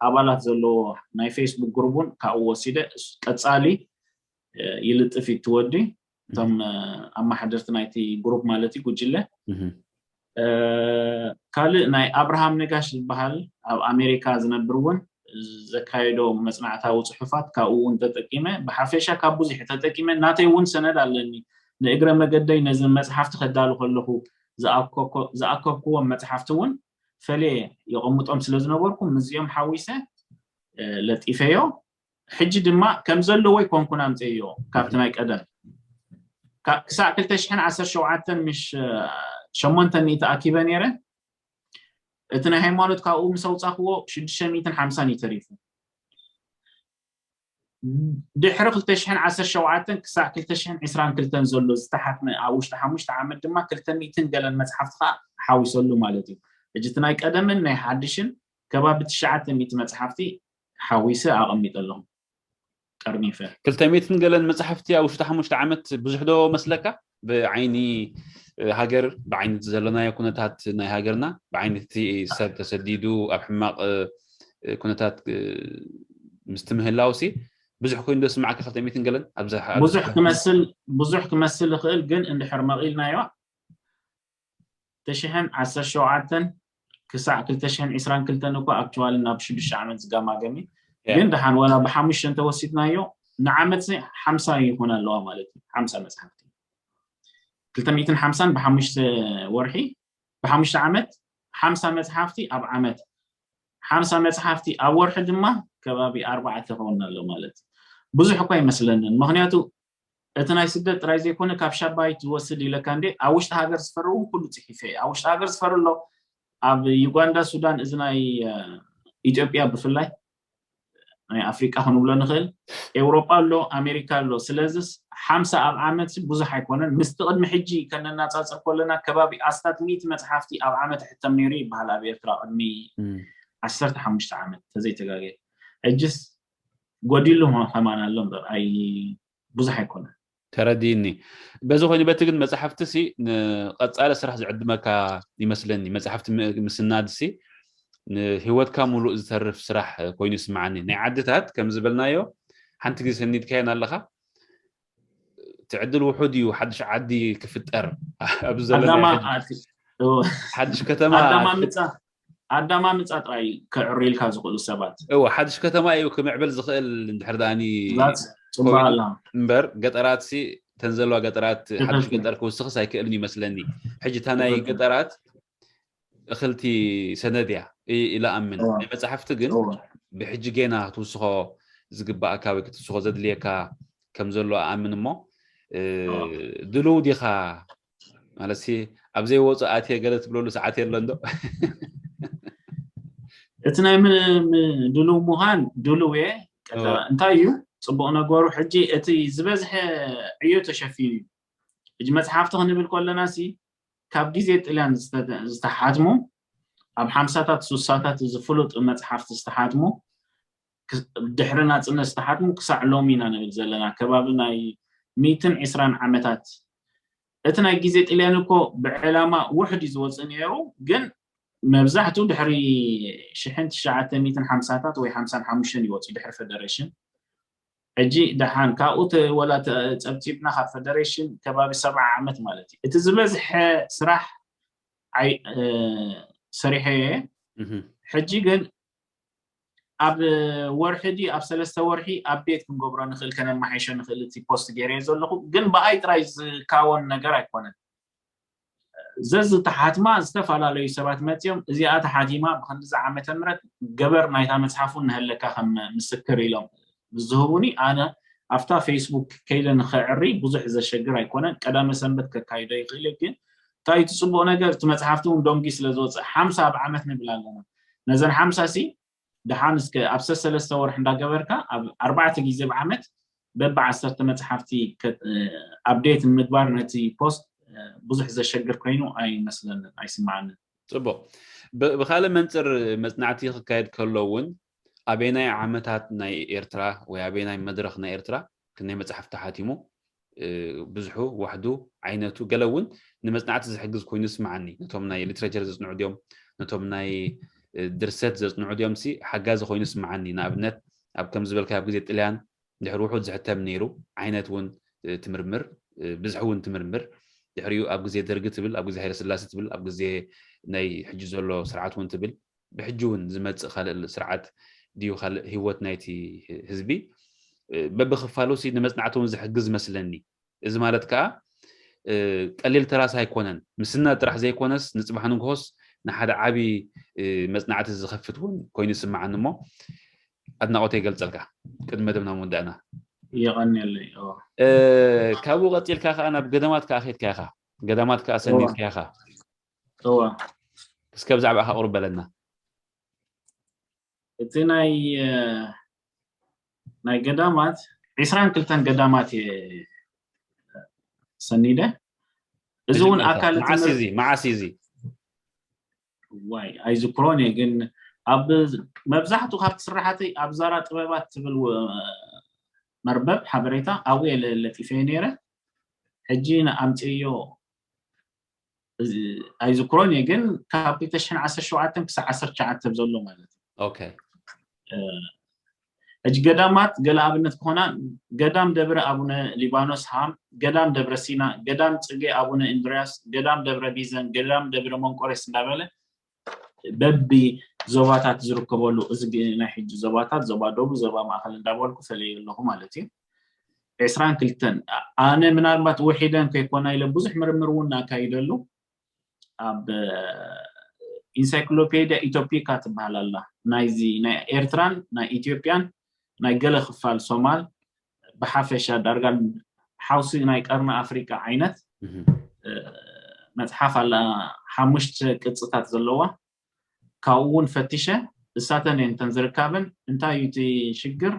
ኣባላት ዘለዎ ናይ ፌስቡክ ግሩቡን ካብኡ ወሲደ እስ- ቀፃሊ እ፣ ይልጥፍ እዩ እቲ ወዲ እቶም እ፣ ኣመሓደርቲ ናይቲ ግሩፕ ማለት እዩ ጉጅለ እህ፣ እ፣ ካልእ ናይ ኣብርሃም ነጋሽ ዝበሃል ኣብ ኣሜሪካ ዝነብር እውን ዘካየዶ መፅናዕታዊ ፅሑፋት ካብኡ እውን ተጠቂመ ብሓፈሻ ካብ ብዙሕ ተጠቂመ ናተይ እውን ሰነድ ኣለኒ ንእግረ መገደይ ነዚ መፅሓፍቲ ከዳሉ ከለኹ ዝኣከብኮ- ዝኣከብክዎም መፅሓፍቲ እውን ፈለየ የቐምጦም ስለ ዝነበርኩ ምስዚኦም ሓዊሰ ለጢፈዮ። ሕጂ ድማ ከም ዘለዎ ይኮንኩን ኣምፀዮ ካብቲ ናይ ቀደም ክሳዕ ክልተ ሽሕን ዓሰርተ ሸውዓተን ምሽ ሸሞንተ ሚእቲ ኣኪበ ነይረ። እቲ ናይ ሃይማኖት ካብኡ ምስ ኣውፃኽዎ ሽዱሽተ ሚእትን ሓምሳን እዩ ተሪፉ። ድሕሪ ክልተ ሽሕን ዓሰርተ ሸውዓተን ክሳዕ ክልተ ሽሕን ዕስራን ክልተን ዘሎ ዝተሓትመ ኣብ ውሽጢ ሓሙሽተ ዓመት ድማ ክልተ ሚእትን ገለን መፅሓፍቲ ከዓ ሓዊሰሉ ማለት እዩ። ሕጂ እቲ ናይ ቀደምን ናይ ሓድሽን ከባቢ ትሽዓተ ሚእቲ መፅሓፍቲ ሓዊሰ ኣቐሚጠ ኣለኹ። ጠርኒፈ ክልተ ሚእትን ገለን መፅሓፍቲ ኣብ ውሽጢ ሓሙሽተ ዓመት ብዙሕ ዶ መስለካ? ብዓይኒ ሃገር ብዓይኒ ዘለናዮ ኩነታት ናይ ሃገርና ብዓይኒ እቲ ሰብ ተሰዲዱ ኣብ ሕማቕ ኩነታት ምስቲ ምህላው ሲ ብዙሕ ኮይኑ ዶ ስማዕካ ክልተ ሚእትን ገለን ኣብዛ ብዙሕ ክመስል ብዙሕ ክመስል ይኽእል ግን እንድሕር መቒልናዮ ተሽሕን ዓሰርተ ሸውዓተን ክሳዕ ክልተ ሽሕን ዕስራን ክልተን እኮ ኣክቹዋሊ ናብ ሽዱሽተ ዓመት ዝጋማገሚ ግን ደሓን ዋላ ብሓሙሽተ እንተወሲድናዮ ንዓመት ሓምሳ ይኾን ኣለዋ ማለት እዩ ሓምሳ መፅሓፍቲ ክልተ ሚእትን ሓምሳን ብሓሙሽተ ወርሒ ብሓሙሽተ ዓመት ሓምሳ መፅሓፍቲ ኣብ ዓመት ሓምሳ መፅሓፍቲ ኣብ ወርሒ ድማ ከባቢ ኣርባዕተ ከውን ኣሎ ማለት ብዙሕ እኳ ይመስለንን ምክንያቱ እቲ ናይ ስደት ጥራይ ዘይኮነ ካብ ሻባይት ዝወስድ ኢለካ እንዴ ኣብ ውሽጢ ሃገር ዝፈር እውን ኩሉ ፅሒፈ ኣብ ውሽጢ ሃገር ዝፈር ኣሎ ኣብ ዩጋንዳ ሱዳን እዚ ናይ ኢትዮጵያ ብፍላይ ናይ ኣፍሪቃ ክንብሎ ንኽእል ኤውሮጳ ኣሎ ኣሜሪካ ኣሎ ስለዚስ ሓምሳ ኣብ ዓመት ብዙሕ ኣይኮነን ምስቲ ቅድሚ ሕጂ ከነናፃፅር ከለና ከባቢ ኣስታት ሚእቲ መፅሓፍቲ ኣብ ዓመት ሕተም ነይሩ ይበሃል ኣብ ኤርትራ ቅድሚ ዓሰርተ ሓሙሽተ ዓመት ተዘይተጋገ ሕጅስ ጎዲሉ ከማን ኣሎ እምበር ኣይ ብዙሕ ኣይኮነን ተረዲኒ በዚ ኮይኑ በቲ ግን መፅሓፍቲ ሲ ንቀፃሊ ስራሕ ዝዕድመካ ይመስለኒ መፅሓፍቲ ምስናድ ሲ ንሂወትካ ሙሉእ ዝተርፍ ስራሕ ኮይኑ ይስማዓኒ ናይ ዓድታት ከም ዝበልናዮ ሓንቲ ግዜ ሰኒድካየን ኣለካ ትዕድል ውሑድ እዩ ሓድሽ ዓዲ ክፍጠር ኣብዚ ዘለና ሓድሽ ከተማ ኣዳማምፃ ጥራይ ክዕሪልካ ዝኽእሉ ሰባት እወ ሓድሽ ከተማ እዩ ክምዕብል ዝኽእል እንድሕር ደኣኒ ፅቡቅ ኣላ እምበር ገጠራት ሲ ተን ዘለዋ ገጠራት ሓድሽ ገጠር ክውስኽስ ኣይክእልን ይመስለኒ ሕጂ እታ ናይ ገጠራት እኽልቲ ሰነድ እያ ኢላ ኣምን ናይ መፅሓፍቲ ግን ብሕጂ ጌና ክትውስኾ ዝግባኣካ ወይ ክትውስኾ ዘድልየካ ከም ዘሎ ኣኣምን እሞ ድልው ዲኻ ማለት ኣብዘይ ወፁ ኣትየ ገለ ትብለሉ ሰዓት የሎ እንዶ እቲ ናይ ድልው ምዃን ድልው እየ እንታይ እዩ ፅቡቅ ነገሩ ሕጂ እቲ ዝበዝሐ ዕዮ ተሸፊኑ እዩ ሕጂ መፅሓፍቲ ክንብል ከለና ሲ ካብ ግዜ ጥልያን ዝተሓትሙ ኣብ ሓምሳታት ሱሳታት ዝፍሉጥ መፅሓፍቲ ዝተሓትሙ ድሕሪ ናፅነት ዝተሓትሙ ክሳዕ ሎሚ ኢና ንብል ዘለና ከባቢ ናይ ሚትን ዕስራን ዓመታት እቲ ናይ ግዜ ጥልያን እኮ ብዕላማ ውሕድ እዩ ዝወፅእ ነይሩ ግን መብዛሕትኡ ድሕሪ ሽሕን ትሽዓተ ሚትን ሓምሳታት ወይ ሓምሳን ሓሙሽተን ይወፅኡ ድሕሪ ፈደሬሽን ሕጂ ደሓን ካብኡ ወላ ፀብፂብና ካብ ፈደሬሽን ከባቢ ሰብዓ ዓመት ማለት እዩ እቲ ዝበዝሐ ስራሕ ሰሪሐ ሕጂ ግን ኣብ ወርሒ ዲ ኣብ ሰለስተ ወርሒ ኣፕዴት ክንገብሮ ንኽእል ከነማሓይሾ ንኽእል እቲ ፖስት ገይረ ዘለኹ ግን ብኣይ ጥራይ ዝካወን ነገር ኣይኮነን ዘዝተሓትማ ዝተፈላለዩ ሰባት መፅኦም እዚኣ ተሓቲማ ብክንዲዚ ዓመተ ምህረት ገበር ናይታ መፅሓፍ እውን ንሀለካ ከም ምስክር ኢሎም ዝህቡኒ ኣነ ኣብታ ፌስቡክ ከይደ ንኸዕሪ ብዙሕ ዘሸግር ኣይኮነን ቀዳመ ሰንበት ከካይዶ ይኽእል ግን እንታይ እቲ ፅቡቅ ነገር እቲ መፅሓፍቲ እውን ዶንጊ ስለ ዝወፅእ ሓምሳ ኣብ ዓመት ንብል ኣለና ነዘን ሓምሳ ሲ ደሓን እስከ ኣብ ሰሰለስተ ወርሒ እንዳገበርካ ኣብ ኣርባዕተ ግዜ ብዓመት በቢ ዓሰርተ መፅሓፍቲ ኣፕዴት ንምግባር ነቲ ፖስት ብዙሕ ዘሸግር ኮይኑ ኣይመስለንን ኣይስማዓንን ፅቡቅ ብካልእ መንፅር መፅናዕቲ ክካየድ ከሎ እውን ኣበየናይ ዓመታት ናይ ኤርትራ ወይ ኣበየናይ መድረክ ናይ ኤርትራ ክንደይ መፅሓፍ ተሓቲሙ ብዙሑ ዋሕዱ ዓይነቱ ገለ እውን ንመፅናዕቲ ዝሕግዝ ኮይኑ ይስማዓኒ ነቶም ናይ ሊትሬቸር ዘፅንዑ ድዮም ነቶም ናይ ድርሰት ዘፅንዑ ድዮም ሲ ሓጋዚ ኮይኑ ይስማዓኒ ንኣብነት ኣብ ከም ዝበልካ ኣብ ግዜ ጥልያን ድሕሪ ውሑድ ዝሕተም ነይሩ ዓይነት እውን ትምርምር ብዝሒ እውን ትምርምር ድሕሪኡ ኣብ ግዜ ደርጊ ትብል ኣብ ግዜ ሃይለስላሴ ትብል ኣብ ግዜ ናይ ሕጂ ዘሎ ስርዓት እውን ትብል ብሕጂ እውን ዝመፅእ ካልእ ስርዓት ድዩ ካልእ ህይወት ናይቲ ህዝቢ በብክፋሉ ሲ ንመፅናዕቲ እውን ዝሕግዝ መስለኒ እዚ ማለት ከዓ ቀሊል ተራስ ኣይኮነን ምስና ጥራሕ ዘይኮነስ ንፅባሕ ንግሆስ ንሓደ ዓቢ መፅናዕቲ ዝኸፍት እውን ኮይኑ ይስምዓኒ። እሞ ኣድናቆት የገልፀልካ። ቅድሚ መደብና ምውዳእና የቐንየለይ። ካብኡ ቀፂልካ ከዓ ናብ ገዳማት ከዓ ከድካ ኢኻ። ገዳማት ከዓ ሰኒድካ ኢኻ። እስከ ብዛዕባ ኢኻ ቁርብ በለና። እቲ ናይ ናይ ገዳማት ዒስራን ክልተን ገዳማት እየ ሰኒደ። እዚ እውን ኣካል መዓስ እዚ መዓስ እዚ ዋይ ኣይዝክሮን እየ፣ ግን ኣብ መብዛሕትኡ ካብቲ ስራሓተይ ኣብ ዛራ ጥበባት ትብል መርበብ ሓበሬታ ኣብኡ እየ ለጢፈ ነይረ። ሕጂ ንኣምፅዮ ኣይዝክሮን እየ፣ ግን ካብ ክልተ ሽሕን ዓሰርተ ሸውዓተን ክሳብ ዓሰርተ ትሽዓተ ዘሎ ማለት እዩ። ኦኬ። ሕጂ ገዳማት ገለ ኣብነት ክኾና፣ ገዳም ደብረ ኣቡነ ሊባኖስ ሃም፣ ገዳም ደብረ ሲና፣ ገዳም ፅጌ ኣቡነ እንድርያስ፣ ገዳም ደብረ ቢዘን፣ ገዳም ደብረ መንቆሬስ እንዳበለ በቢ ዞባታት ዝርከበሉ፣ እዚ ናይ ሕጂ ዞባታት ዞባ ደቡብ፣ ዞባ ማእኸል እንዳበልኩ ፈለየ ኣለኹ ማለት እዩ። ዒስራን ክልተን ኣነ ምናልባት ውሒደን ከይኮና ኢለ ብዙሕ ምርምር እውን ኣካይደሉ። ኣብ ኢንሳይክሎፔድያ ኢትዮፒካ ትበሃል ኣላ፣ ናይዚ ናይ ኤርትራን ናይ ኢትዮጵያን ናይ ገለ ክፋል ሶማል ብሓፈሻ ዳርጋ ሓውሲ ናይ ቀርኒ ኣፍሪቃ ዓይነት መፅሓፍ ኣላ። ሓሙሽተ ቅፅታት ዘለዋ። ካብኡ እውን ፈቲሸ እሳተን እየን እተን ዝርካብን። እንታይ እዩ እቲ ሽግር?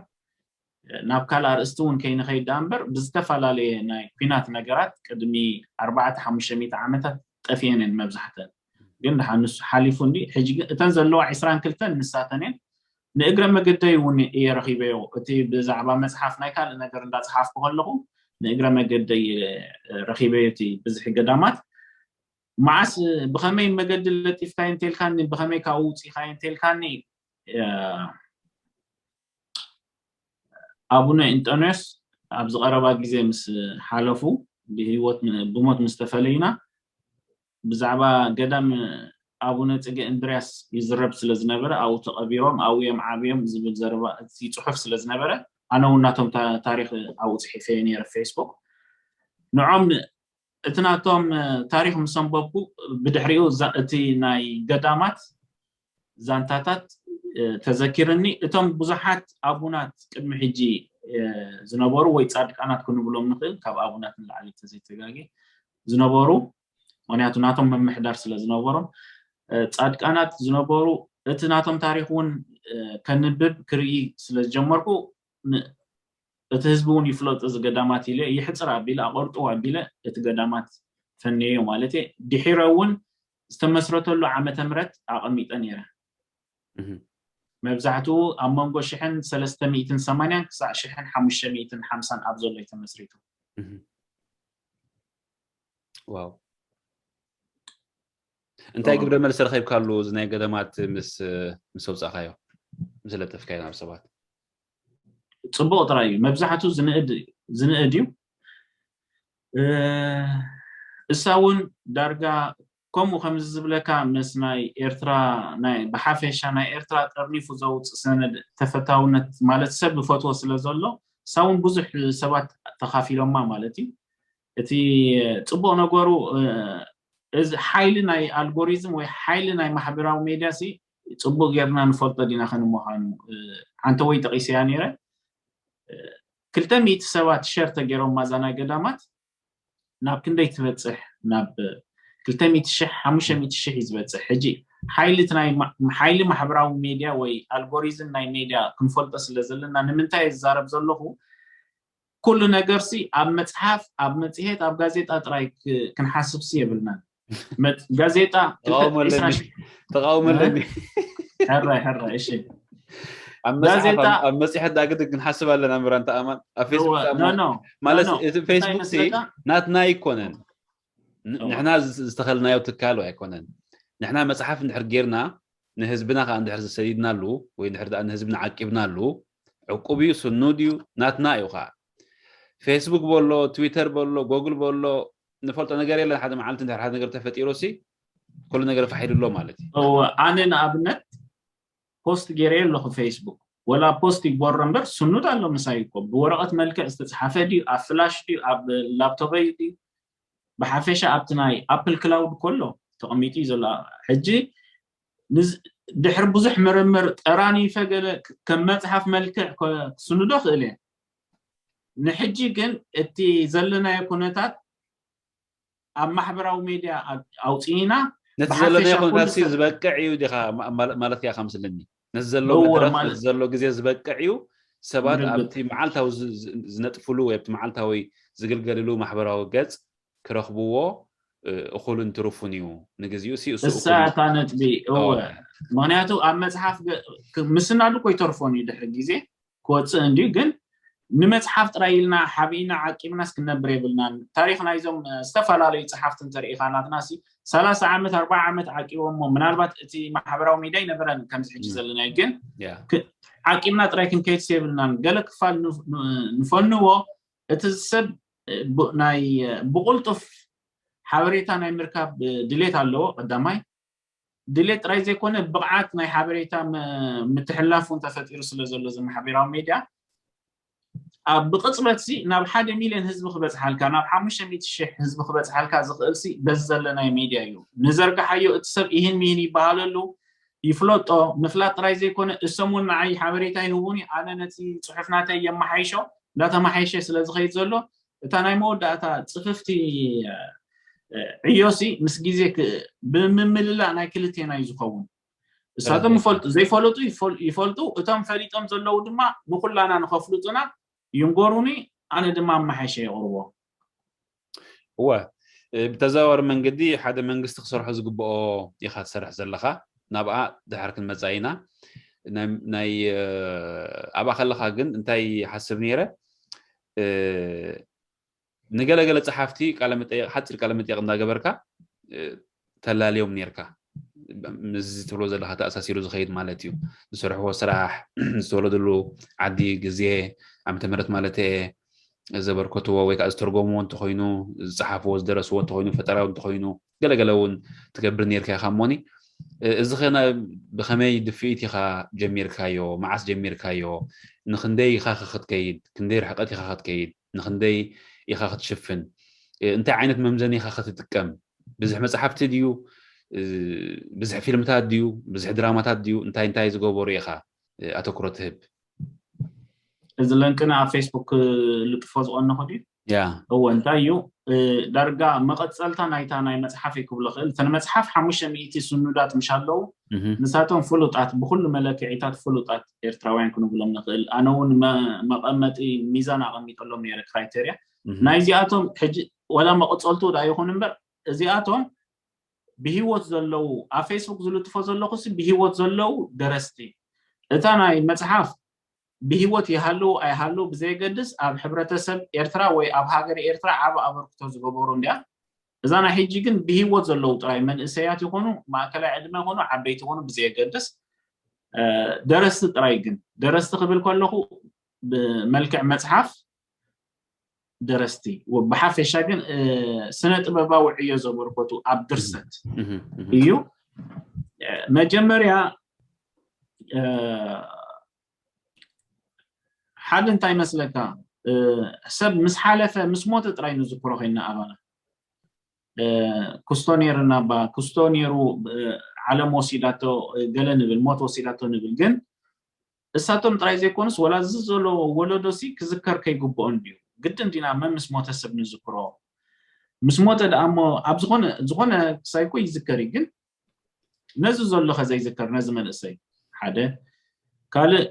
ናብ ካልእ ኣርእስቲ እውን ከይንኸይድ ደኣ እምበር ብዝተፈላለየ ናይ ኲናት ነገራት ቅድሚ ኣርባዕተ ሓሙሽተ ሚእቲ ዓመታት ጠፊአን እየን መብዛሕተን። ግን ድሓን ንሱ ሓሊፉ እንዲ ሕጂ ግን እተን ዘለዋ ዒስራን ክልተን ንሳተን እየን። ንእግረ መገደይ እውን እየ ረኺበዮ። እቲ ብዛዕባ መፅሓፍ ናይ ካልእ ነገር እንዳፅሓፍኩ ከለኹ ንእግረ መገደይ ረኺበዮ እቲ ብዝሒ ገዳማት። መዓስ ብኸመይ መገዲ ለጢፍካዮ እንተልካኒ፣ ብኸመይ ካብኡ ውፅኢኻዮ እንተልካኒ ኣቡነ እንጦንዮስ ኣብዚ ቀረባ ግዜ ምስ ሓለፉ ብህይወት ብሞት ምስ ተፈለዩና ብዛዕባ ገዳም ኣቡነ ፅጌ እንድርያስ ይዝረብ ስለ ዝነበረ ኣብኡ ተቐቢሮም ኣብኡ እዮም ዓብዮም ዝብል ዘረባ እቲ ፅሑፍ ስለ ዝነበረ ኣነ እውን ናቶም ታሪክ ኣብኡ ፅሒፈ ነይረ ፌስቡክ ንዖም እቲ ናቶም ታሪክ ምስ ኣንበብኩ ብድሕሪኡ እቲ ናይ ገዳማት ዛንታታት ተዘኪርኒ እቶም ብዙሓት ኣቡናት ቅድሚ ሕጂ ዝነበሩ ወይ ፃድቃናት ክንብሎም ንኽእል ካብ ኣቡናት ንላዕሊ ተዘይተጋጊ ዝነበሩ ምክንያቱ ናቶም ምምሕዳር ስለ ዝነበሮም ፃድቃናት ዝነበሩ እቲ ናቶም ታሪክ እውን ከንብብ ክርኢ ስለ ዝጀመርኩ እቲ ህዝቢ እውን ይፍለጡ እዚ ገዳማት ኢለ ይሕፅር ኣቢለ ኣቆርጥዎ ኣቢለ እቲ ገዳማት ፈንየዮ ማለት እየ ድሒረ እውን ዝተመስረተሉ ዓመተ ምህረት ኣቐሚጠ ነይረ መብዛሕትኡ ኣብ መንጎ ሽሕን ሰለስተ ሚእትን ሰማንያን ክሳዕ ሽሕን ሓሙሽተ ሚእትን ሓምሳን ኣብ ዘሎ ተመስሪቱ ዋው እንታይ ግብረ መልሲ ረኺብካሉ እዚ ናይ ገዳማት ምስ ምስ ኣውፃእካዮ ምስ ለጠፍካዮ ናብ ሰባት ፅቡቅ ጥራይ እዩ መብዛሕትኡ ዝንእድ እዩ እሳ እውን ዳርጋ ከምኡ ከምዚ ዝብለካ ምስ ናይ ኤርትራ ናይ ብሓፈሻ ናይ ኤርትራ ጠርኒፉ ዘውፅእ ሰነድ ተፈታውነት ማለት ሰብ ዝፈትዎ ስለ ዘሎ እሳ እውን ብዙሕ ሰባት ተኻፊሎማ ማለት እዩ እቲ ፅቡቅ ነገሩ እዚ ሓይሊ ናይ ኣልጎሪዝም ወይ ሓይሊ ናይ ማሕበራዊ ሜድያ ሲ ፅቡቅ ጌርና ንፈልጦ ዲና ከንምዃኑ ዓንተ ወይ ጠቂሰያ ነይረ ክልተ ሚእቲ ሰባት ሸር ተገይሮም ማዛ ናይ ገዳማት ናብ ክንደይ ትበፅሕ ናብ ክልተ ሚእቲ ሽሕ ሓሙሽተ ሚእቲ ሽሕ እዩ ዝበፅሕ ሕጂ ሓይሊ ናይ ሓይሊ ማሕበራዊ ሜድያ ወይ ኣልጎሪዝም ናይ ሜድያ ክንፈልጦ ስለ ዘለና ንምንታይ ዝዛረብ ዘለኹ ኩሉ ነገር ሲ ኣብ መፅሓፍ ኣብ መፅሄት ኣብ ጋዜጣ ጥራይ ክንሓስብ ሲ የብልናን ጋዜጣ ተቃውሞ ኣለኒ ሕራይ ሕራይ እሺ ኣብ መፅሓፍ ኣብ መፅሐት ዳግድ ክንሓስብ ኣለና ምራን ተኣማን ኣብ ፌስቡክ ማለት እቲ ፌስቡክ ሲ ናትና ኣይኮነን ንሕና ዝተኸልናዮ ትካል ኣይኮነን ንሕና መፅሓፍ እንድሕር ጌርና ንህዝብና ከዓ እንድሕር ዝሰዲድናሉ ወይ እንድሕር ንህዝብና ዓቂብናሉ ዕቁብ እዩ ስኑድ እዩ ናትና እዩ ከዓ ፌስቡክ በሎ ትዊተር በሎ ጎግል በሎ ንፈልጦ ነገር የለን ሓደ መዓልቲ እንድሕር ሓደ ነገር ተፈጢሩ ሲ ኩሉ ነገር ፋሒዱ ኣሎ ማለት እዩ ኣነ ንኣብነት ፖስት ገይረ ኣለኹ ፌስቡክ ወላ ፖስት ይግበሮ እምበር ስኑድ ኣሎ ምሳይ እኮ ብወረቐት መልክዕ ዝተፅሓፈ ድዩ ኣብ ፍላሽ ድዩ ኣብ ላፕቶፐይ ድዩ ብሓፈሻ ኣብቲ ናይ ኣፕል ክላውድ ከሎ ተቐሚጡ እዩ ዘሎ። ሕጂ ድሕሪ ብዙሕ ምርምር ጠራኒፈ ገለ ከም መፅሓፍ መልክዕ ክስንዶ ክእል እየ። ንሕጂ ግን እቲ ዘለናዮ ኩነታት ኣብ ማሕበራዊ ሜድያ ኣውፅኢና ነቲ ዘለናዮ ኩነታት ዝበቅዕ እዩ ዲኻ ማለት ኢኻ ከምስልኒ? ነዚ ዘሎ መድረኽ ነዚ ዘሎ ግዜ ዝበቅዕ እዩ? ሰባት ኣብቲ መዓልታዊ ዝነጥፍሉ ወይ ኣብቲ መዓልታዊ ዝግልገልሉ ማሕበራዊ ገፅ ክረኽብዎ እኹልን ትርፉን እዩ። ንግዚኡ ሲ እሱ እሳ እታ ነጥቢ እወ። ምክንያቱ ኣብ መፅሓፍ ምስናዱ እኮ ይተርፎን እዩ ድሕሪ ግዜ ክወፅእ እንድዩ። ግን ንመፅሓፍ ጥራይ ኢልና ሓቢእና ዓቂብናስ ክነብር የብልናን። ታሪክ ናይዞም ዝተፈላለዩ ፀሓፍቲ እንተርኢኻ ናትና ሲ ሰላሳ ዓመት ኣርባዓ ዓመት ዓቂቦሞ ምናልባት እቲ ማሕበራዊ ሚድያ ይነበረን ከምዚ ሕጂ ዘለናዮ። ግን ዓቂብና ጥራይ ክንከይድስ የብልናን። ገለ ክፋል ንፈንዎ እቲ ሰብ ናይ ብቁልጡፍ ሓበሬታ ናይ ምርካብ ድሌት ኣለዎ። ቀዳማይ ድሌት ጥራይ ዘይኮነ ብቕዓት ናይ ሓበሬታ ምትሕላፍ እውን ተፈጢሩ ስለ ዘሎ እዚ ማሕበራዊ ሜድያ ኣብ ብቅፅበት ሲ ናብ ሓደ ሚልዮን ህዝቢ ክበፅሓልካ ናብ ሓሙሽተ ሚእቲ ሽሕ ህዝቢ ክበፅሓልካ ዝኽእል ሲ በዚ ዘለናዮ ሜድያ እዩ። ንዘርግሓዮ እቲ ሰብ ይህን ሚህን ይበሃለሉ ይፍለጦ። ምፍላጥ ጥራይ ዘይኮነ እሶም እውን ንዓይ ሓበሬታ ይህቡኒ፣ ኣነ ነቲ ፅሑፍ ናተይ የመሓይሾ። እንዳተመሓየሸ ስለ ዝኸይድ ዘሎ እታ ናይ መወዳእታ ፅፍፍቲ ዕዮሲ ምስ ግዜ ብምምልላእ ናይ ክልቴና እዩ ዝኸውን። እሳቶም ይፈልጡ ዘይፈለጡ ይፈልጡ፣ እቶም ፈሊጦም ዘለዉ ድማ ንኩላና ንኸፍልጡና ይንገሩኒ፣ ኣነ ድማ ኣመሓይሸ የቕርቦ። እወ፣ ብተዘዋዋሪ መንገዲ ሓደ መንግስቲ ክሰርሖ ዝግብኦ ኢኻ ትሰርሕ ዘለኻ። ናብኣ ድሓር ክንመፃ ኢና። ናይ ኣብኣ ከለኻ ግን እንታይ ሓስብ ነይረ፣ ንገለገለ ፀሓፍቲ ሓፂር ቃለ መጠየቕ እንዳገበርካ ተላልዮም ነርካ። ምስዚ ትብሎ ዘለካ ተኣሳሲሩ ዝኸይድ ማለት እዩ። ዝሰርሕዎ ስራሕ፣ ዝተወለድሉ ዓዲ፣ ግዜ፣ ዓመተ ምህረት ማለት ዘበርከትዎ ወይ ከዓ ዝተርጎምዎ እንተኮይኑ፣ ዝፀሓፍዎ ዝደረስዎ እንተኮይኑ፣ ፈጠራዊ እንተኮይኑ፣ ገለገለ እውን ትገብር ነርካ ኢካ። እሞኒ እዚ ከ ብከመይ ድፍኢት ኢካ ጀሚርካዮ? መዓስ ጀሚርካዮ? ንክንደይ ኢካ ከ ክትከይድ? ክንደይ ርሕቀት ኢካ ክትከይድ? ንክንደይ ኢካ ክትሽፍን? እንታይ ዓይነት መምዘኒ ኢካ ክትጥቀም? ብዝሕ መፅሓፍቲ ድዩ? ብዝሕ ፊልምታት ድዩ? ብዝሕ ድራማታት ድዩ? እንታይ እንታይ ዝገበሩ ኢኻ ኣተኩሮ ትህብ? እዚ ለንቅነ ኣብ ፌስቡክ ልጥፎ ዝቐነኹ ድዩ? ያ እወ እንታይ እዩ ዳርጋ መቐፀልታ ናይታ ናይ መፅሓፍ ክብሎ ክእል። እተን መፅሓፍ ሓሙሽተ ሚእቲ ስኑዳት ምሽ ኣለዉ። ንሳቶም ፍሉጣት፣ ብኩሉ መለክዒታት ፍሉጣት ኤርትራውያን ክንብሎም ንኽእል። ኣነ እውን መቐመጢ ሚዛን ኣቐሚጠሎም ነይረ ክራይቴርያ ናይዚኣቶም። ሕጂ ወላ መቐፀልቱ ዳ ይኹን እምበር እዚኣቶም ብሂወት ዘለዉ ኣብ ፌስቡክ ዝልጥፎ ዘለኹ ብሂወት ዘለዉ ደረስቲ እታ ናይ መፅሓፍ ብሂወት ይሃለዉ ኣይሃለዉ ብዘየገድስ ኣብ ሕብረተሰብ ኤርትራ ወይ ኣብ ሃገር ኤርትራ ዓብ ኣበርክቶ ዝገበሩ እንዲያ። እዛ ናይ ሕጂ ግን ብሂወት ዘለዉ ጥራይ መንእሰያት ይኾኑ ማእከላይ ዕድመ ይኾኑ ዓበይቲ ይኾኑ ብዘየገድስ ደረስቲ ጥራይ ግን ደረስቲ ክብል ከለኹ ብመልክዕ መፅሓፍ ደረስቲ ብሓፈሻ ግን ስነ ጥበባዊ ዕዮ ዘበርከቱ ኣብ ድርሰት እዩ። መጀመርያ ሓደ እንታይ መስለካ ሰብ ምስ ሓለፈ ምስ ሞተ ጥራይ ንዝክሮ ኮይና ኣባና ክስቶ ነይሩ ናባ ክስቶ ነይሩ ዓለም ወሲዳቶ ገለ ንብል ሞት ወሲዳቶ ንብል ግን እሳቶም ጥራይ ዘይኮኑስ ወላ እዚ ዘሎ ወለዶ ሲ ክዝከር ከይግብኦ እንድዩ። ግድን ዲና መን ምስ ሞተ ሰብ ንዝክሮ? ምስ ሞተ ደኣ እሞ ኣብ ዝኾነ ዝኾነ ክሳይ እኮ ይዝከር እዩ ግን ነዚ ዘሎ ከ ዘይዝከር ነዚ መንእሰይ ሓደ ካልእ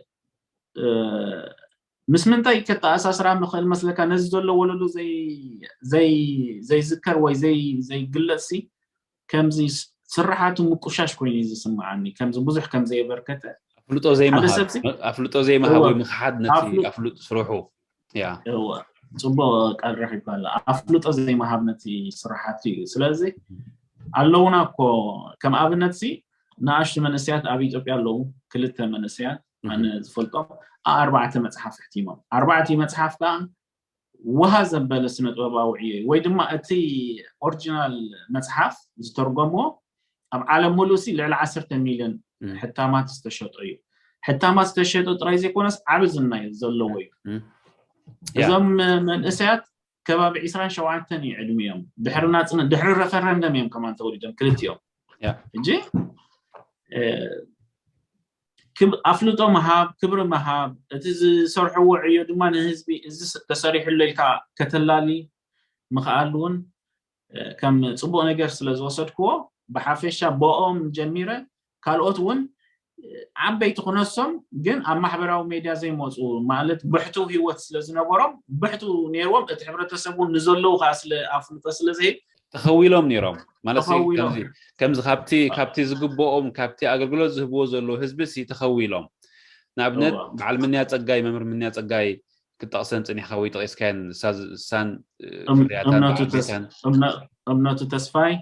ምስ ምንታይ ከተኣሳስራ ምኽእል መስለካ ነዚ ዘሎ ወለዶ ዘይዝከር ወይ ዘይግለጽ ሲ ከምዚ ስርሓቱ ምቁሻሽ ኮይኑ እዩ ዝስምዓኒ ከምዚ ብዙሕ ከም ዘየበርከተ ኣፍልጦ ዘይምሃብ ኣፍልጦ ዘይምሃብ ወይ ምኽሓድ ነቲ ኣፍልጦ ስርሑ ያ ጽቡቅ ቃል ረኺብካ ኣሎ ኣፍልጦ ዘይምሃብ ነቲ ስርሓቱ እዩ ስለዚ ኣለውና እኮ ከም ኣብነት ሲ ንኣሽቱ መንእሰያት ኣብ ኢትዮጵያ ኣለዉ ክልተ መንእሰያት ኣነ ዝፈልጦም ኣርባዕተ መጽሓፍ ሕቲሞም ኣርባዕተ መጽሓፍ ከዓ ውሃ ዘበለ ስነ ጥበባዊ ዕዮ እዩ ወይ ድማ እቲ ኦሪጂናል መፅሓፍ ዝተርጎምዎ ኣብ ዓለም ሙሉእ ሲ ልዕሊ ዓሰርተ ሚልዮን ሕታማት ዝተሸጦ እዩ። ሕታማት ዝተሸጦ ጥራይ ዘይኮነስ ዓቢ ዝና ዘለዎ እዩ። እዞም መንእሰያት ከባቢ ዕስራን ሸውዓተን እዩ ዕድሚኦም። ድሕሪ ናጽነት፣ ድሕሪ referendum እዮም ከማን ተወሊዶም ክልቲኦም። ያ። ሕጂ እ፣ ክብ- ኣፍልጦ ምሃብ፣ ክብሪ ምሃብ፣ እቲ ዝሰርሕዎ ዕዮ ድማ ንህዝቢ እዚ ስ- ተሰሪሕሉ ኢልካ ከተላሊ ምኽኣል እውን እ፣ ከም ጽቡቕ ነገር ስለ ዝወሰድክዎ፣ ብሓፈሻ ብኦም ጀሚረ ካልኦት እውን እ፣ ዓበይቲ ክነሶም ግን ኣብ ማሕበራዊ ሜድያ ዘይመፁ፣ ማለት ብሕቱ ህይወት ስለ ዝነበሮም፣ ብሕቱ ነይርዎም፣ እቲ ሕብረተሰብ እውን ንዘለዉ ከዓ ስለ ኣፍልጦ ስለ ዝህብ ተኸዊሎም ነይሮም ማለት ሲ፣ ተኸዊሎም። ከምዚ ከምዚ ካብቲ ካብቲ ዝግብኦም፣ ካብቲ ኣገልግሎት ዝህብዎ ዘለዉ ህዝቢ ሲ ተኸዊሎም። ንኣብነት እዋ። በዓል ምንያ ጸጋይ፣ መምህር ምንያ ጸጋይ ክትጠቕሰን ጽኒሕካ ወይ ጠቒስካየን፣ እሳ- እሳን እ፣ እም- ፍርያታን እምነቱ በዓል ተስ- ቤታን እምነ- እምነቱ ተስፋይ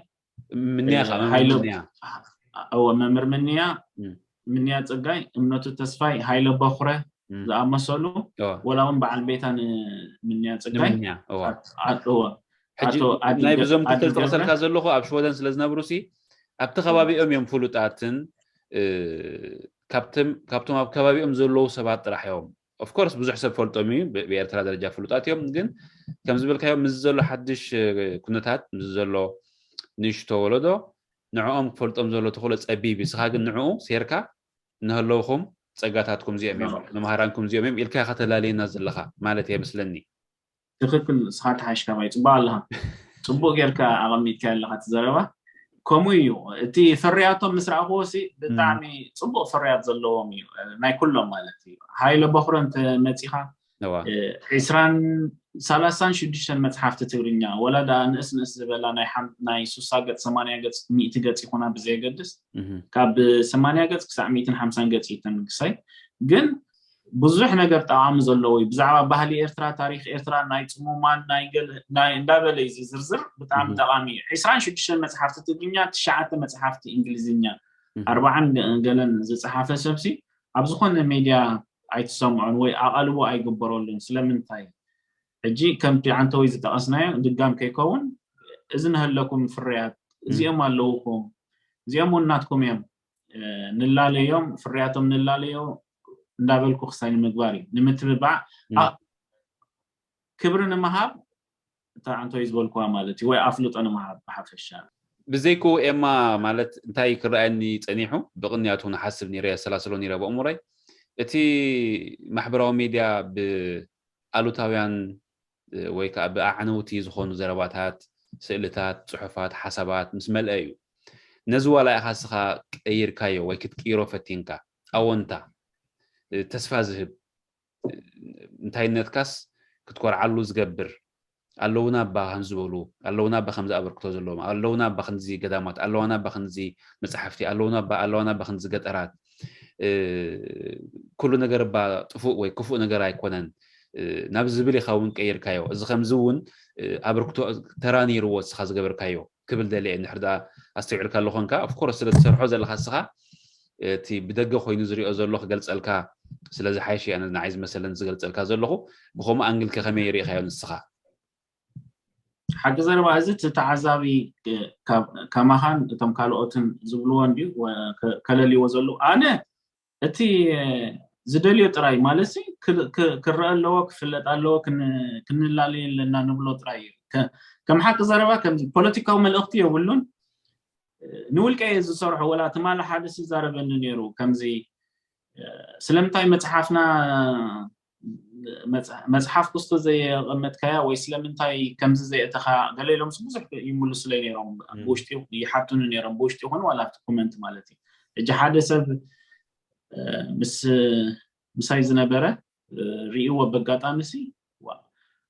ምንያ እ፣ ከ መምህር ሃይለ- ምንያ እወ፣ መምህር ምንያ እም። ምንያ ጸጋይ፣ እምነቱ ተስፋይ፣ ሃይለ በኹረ እም። ዝኣመሰሉ እዋ። ወላ እውን በዓል ቤታ ንምንያ ጸጋይ ንምንያ እዋ። ኣት- ኣት- እወ። ሕጂ ኣቶ ኣዲ ናይ ገ- ብዞም ኣዲ ክልተ ገብረ ዝጠቐሰልካ ዘለኹ ኣብ ሽወደን ስለ ዝነብሩ ሲ ኣብቲ ከባቢኦም እዮም ፍሉጣትን እ፣ ካብቶም ካብቶም ኣብ ከባቢኦም ዘለዉ ሰባት ጥራሕ እዮም። Of course ብዙሕ ሰብ ፈልጦም እዩ፣ ብ- ብኤርትራ ደረጃ ፍሉጣት እዮም። ግን ከም ዝበልካዮ ምስ ዘሎ ሓድሽ እ፣ ኩነታት፣ ምስ ዘሎ ንእሽቶ ወለዶ፣ ንዕኦም ክፈልጦም ዘሎ ተኽእሎ ጸቢብ እዩ። ንስኻ ግን ንዕኡ ሴርካ፣ እናሃለውኹም ጸጋታትኩም እዚኦም እዮም፣ እዋ። መምሃራንኩም እዚኦም እዮም ኢልካ ኢኻ ተላልየና ዘለኻ ማለት እየ መስለኒ። ትኽክል፣ ንስኻ ተሓይሽ ካባይ ጽቡቕ ኣለኻ። ጽቡቕ ጌርካ ኣቐሚጥካ ኣለኻ እቲ ዘረባ። ከምኡ እዩ። እቲ ፍርያቶም ምስ ረኣኽዎ ሲ ብጣዕሚ ጽቡቕ ፍርያት ዘለዎም እዩ፣ ናይ ኩሎም ማለት እዩ። ሃይለ በኹረ እንተ መጺኻ እዋ። እ፣ ዕስራን ሰላሳን ሽዱሽተን መጽሓፍቲ ትግርኛ፣ ወላ ደኣ ንእስ ንእስ ዝበላ ናይ ሓም- ናይ ሱሳ ገጽ፣ ሰማንያ ገጽ፣ ሚእቲ ገጽ ይኹና ብዘየገድስ እህ። ካብ ሰማንያ ገጽ ክሳዕ ሚእትን ሓምሳን ገጽ እዩ ተንክሳይ። ግን ብዙሕ ነገር ጠቓሚ ዘለዎ እዩ። ብዛዕባ ባህሊ ኤርትራ፣ ታሪኽ ኤርትራ፣ ናይ ጽሙማን፣ ናይ ገለ ናይ እንዳበለ እዩ ዝዝርዝር። ብጣዕሚ እህ። ጠቓሚ እዩ። ዕስራን ሽዱሽተን መጽሓፍቲ ትግርኛ፣ ትሽዓተ መጽሓፍቲ እንግሊዝኛ፣ እህ። ኣርባዓን ገ- ገለን ዝጸሓፈ ሰብሲ ኣብ ዝኾነ ሜድያ ኣይትሰምዖን ወይ ኣቓልቦ ኣይግበረሉን። ስለምንታይ? ሕጂ ከምቲ ዓንተወይ ዝጠቐስናዮ ድጋም ከይከውን፣ እዚ ንሃለኩም ፍርያት፣ እዚኦም ኣለውኹም፣ እዚኦም እውን ናትኩም እዮም፣ እ፣ ንላለዮም፣ ፍርያቶም ንላለዮ እንዳበልኩ ክሳይ ንምግባር እዩ። ንምትብባዕ፣ እም። ኣ- ክብሪ ንምሃብ፣ እታ ዓንተወይ ዝበልኩዋ ማለት እዩ፣ ወይ ኣፍልጦ ንምሃብ ብሓፈሻ። ብዘይኩ ኤማ ማለት እንታይ ክረኣየኒ ጸኒሑ፣ ብቕንያቱ ንሓስብ ነይረ፣ የሰላስሎ ነይረ ብእምሮይ። እቲ ማሕበራዊ ሜድያ ብኣሉታውያን እ፣ ወይ ከዓ ብኣዕነውቲ ዝኾኑ ዘረባታት፣ ስእልታት፣ ጽሑፋት፣ ሓሳባት ምስ መልአ እዩ። ነዚ ዋላ ኢኻ እስኻ ቀይርካዮ ወይ ክትቅይሮ ፈቲንካ፣ ኣወንታ፣ እ፣ ተስፋ ዝህብ፣ እ፣ እንታይነትካስ ክትኮርዓሉ ዝገብር፣ ኣለውና እባ ከም ዝበሉ፣ ኣለውና እባ ከምዚ ኣበርክቶ ዘለዎም፣ ኣለውና እባ ክንዚ ገዳማት፣ ኣለዋና እባ ክንዚ መጽሓፍቲ፣ ኣለውና እባ ኣለዋና እባ ክንዚ ገጠራት፣ እ፣ ኩሉ ነገር እባ ጥፉእ ወይ ክፉእ ነገር ኣይኮነን፣ እ፣ ናብ ዝብል ኢኻ እውን ቀይርካዮ። እዚ ከምዚ እውን እ፣ ኣበርክቶ፣ ተራ ነይርዎ እስኻ ዝገበርካዮ ክብል ደልየ። እንድሕር ደኣ ኣስተውዒልካ ኣለኹ እንካ፣ of course ስለ ትሰርሖ ዘለኻ እስኻ፣ እቲ ብደገ ኮይኑ ዝሪኦ ዘሎ ክገልጸልካ ስለ ዝሓይሽ እየ ኣነ ንዓይ ዝመሰለኒ ዝገልጸልካ ዘለኹ። ብኸምኡ ኣንግልከ ከመይ ርኢኻዮ ንስኻ? ሓቂ ዘረባ፣ እዚ እቲ ተዓዛቢ እ፣ ካብ- ከማኻን እቶም ካልኦትን ዝብልዎ እንድዩ ወ- ከ- ከለልይዎ ዘለዉ። ኣነ እቲ ዝደልዮ ጥራይ ማለት ሲ ክል- ክ- ክረአ ኣለዎ፣ ክፍለጥ ኣለዎ፣ ክን- ክንላለየ ኣለና ንብሎ ጥራይ እዩ። ከ- ከም ሓቂ ዘረባ ከምዚ ፖለቲካዊ መልእኽቲ የብሉን። ንውልቀ እየ ዝሰርሖ። ወላ ትማሊ ሓደ ሲ ዛረበኒ ነይሩ ከምዚ እ፣ ስለምንታይ መጽሓፍና መጽ- መጽሓፍ ክስቶ ዘየቐመጥካያ ወይ ስለምንታይ ከምዚ ዘየእተኻ ገለ ኢሎም ብዙሕ ይምልሱለይ ነይሮም። ም። ብውሽጢ ይሓቱኒ ነይሮም፣ ብውሽጢ ይኹን ዋላ ኣብቲ ኮመንት ማለት እዩ። ሕጂ ሓደ ሰብ እ፣ ምስ ምሳይ ዝነበረ እ፣ ርእይዎ በጋጣሚ ሲ ዋ፣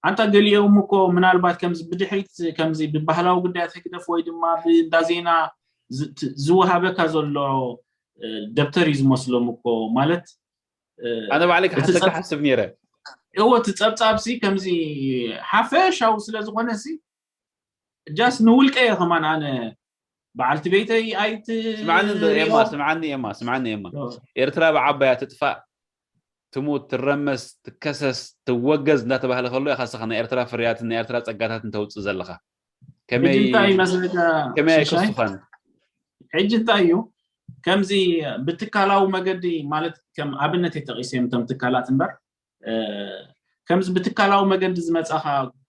ኣንታ ገሊኦም እኮ ምናልባት ከምዚ ብድሕሪት ከምዚ ብባህላዊ ጉዳያት ህግደፍ ወይ ድማ ብእንዳ ዜና ዝ- ት- ዝወሃበካ ዘሎ እ፣ ደብተር እዩ ዝመስሎም እኮ ማለት እ፣ ኣነ ባዕለይ እቲ ክሓተካ ጸብ- ሓስብ ነይረ። እዎ እቲ ጸብጻብ ሲ ከምዚ ሓፈሻዊ ስለ ዝኾነ ሲ ጃስ ንውልቀ እየ ከማን ኣነ በዓልቲ ቤተይ ኣይት ስምዓኒ እንዶ ኤማ፣ ስምዓኒ ኤማ፣ ስምዓኒ ኤማ። ኦ፣ ኤርትራ ብዓባያ ትጥፋእ፣ ትሙት፣ ትረመስ፣ ትከሰስ፣ ትወገዝ እንዳተባህለ ከሎ ኢኻ እስኻ ናይ ኤርትራ ፍርያትን ናይ ኤርትራ ጸጋታትን ተውጽእ ዘለኻ። ከመይ ሕጂ እንታይ ይመስለካ ከመይ ሽሻይ? ኣይከሱኻን? ሕጂ እንታይ እዩ ከምዚ ብትካላዊ መገዲ ማለት ከም ኣብነት እየ ጠቒሰ እዮም እቶም ትካላት እምበር እ፣ ከምዚ ብትካላዊ መገዲ ዝመጻኻ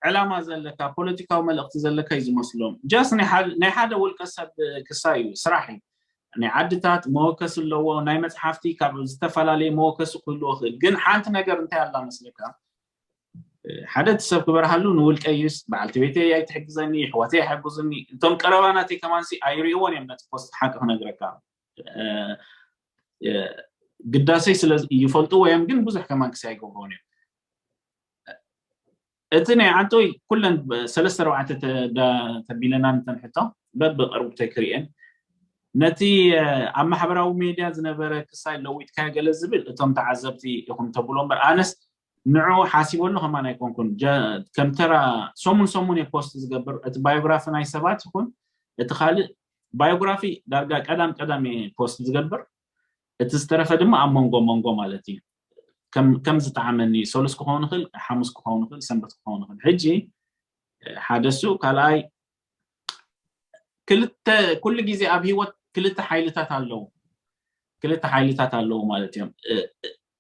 ዕላማ ዘለካ ፖለቲካዊ መልእኽቲ ዘለካ እዩ ዝመስሎም። ጃስ ናይ ሓደ ውልቀ ሰብ ክሳይ እዩ፣ ስራሕ እዩ። ናይ ዓድታት መወከሲ ኣለዎ። ናይ መጽሓፍቲ ካብ ዝተፈላለየ መወከሲ ክህልዎ ይኽእል። ግን ሓንቲ ነገር እንታይ ኣላ መስለካ? ሓደ እቲ ሰብ ክበርሃሉ ንውልቀይስ በዓልቲ ቤተይ ኣይትሕግዘኒ፣ ኣሕዋተይ ኣይሕግዙኒ፣ እቶም ቀረባ ናተይ ከማንሲ ኣይርእይዎን እዮም ነቲ ፖስት ሓቂ ክነግረካ። ግዳሰይ ስለ ይፈልጥዎ እዮም፣ ግን ብዙሕ ከማን ክሳይ ኣይገብርዎን እዮም። እቲ ናይ ዓንተወይ ኩለን ሰለስተ ኣርባዕተ ተቢለና ንተንሕቶ በብቅርብተይ ክርእየን ነቲ ኣብ ማሕበራዊ ሜድያ ዝነበረ ክሳይ ለዊጥካዮ ገለ ዝብል እቶም ተዓዘብቲ ኢኹም ተብሎ እምበር ኣነስ ንዑ ሓሲበሉ ከማን ኣይኮንኩን። ከምተራ ሰሙን ሰሙን እየ ፖስት ዝገብር እቲ ባዮግራፊ ናይ ሰባት ይኹን እቲ ካልእ ባዮግራፊ ዳርጋ ቀዳም ቀዳም እየ ፖስት ዝገብር። እቲ ዝተረፈ ድማ ኣብ መንጎ መንጎ ማለት እዩ። ከም ዝጠዓመኒ ሰሉስ ክኸውን ይኽእል፣ ሓሙስ ክኸውን ይኽእል፣ ሰንበት ክኸውን ይኽእል። ሕጂ ሓደ እሱ ካልኣይ ክልተ ኩሉ ግዜ ኣብ ህይወት ክልተ ሓይልታት ኣለዉ። ክልተ ሓይልታት ኣለዉ ማለት እዮም።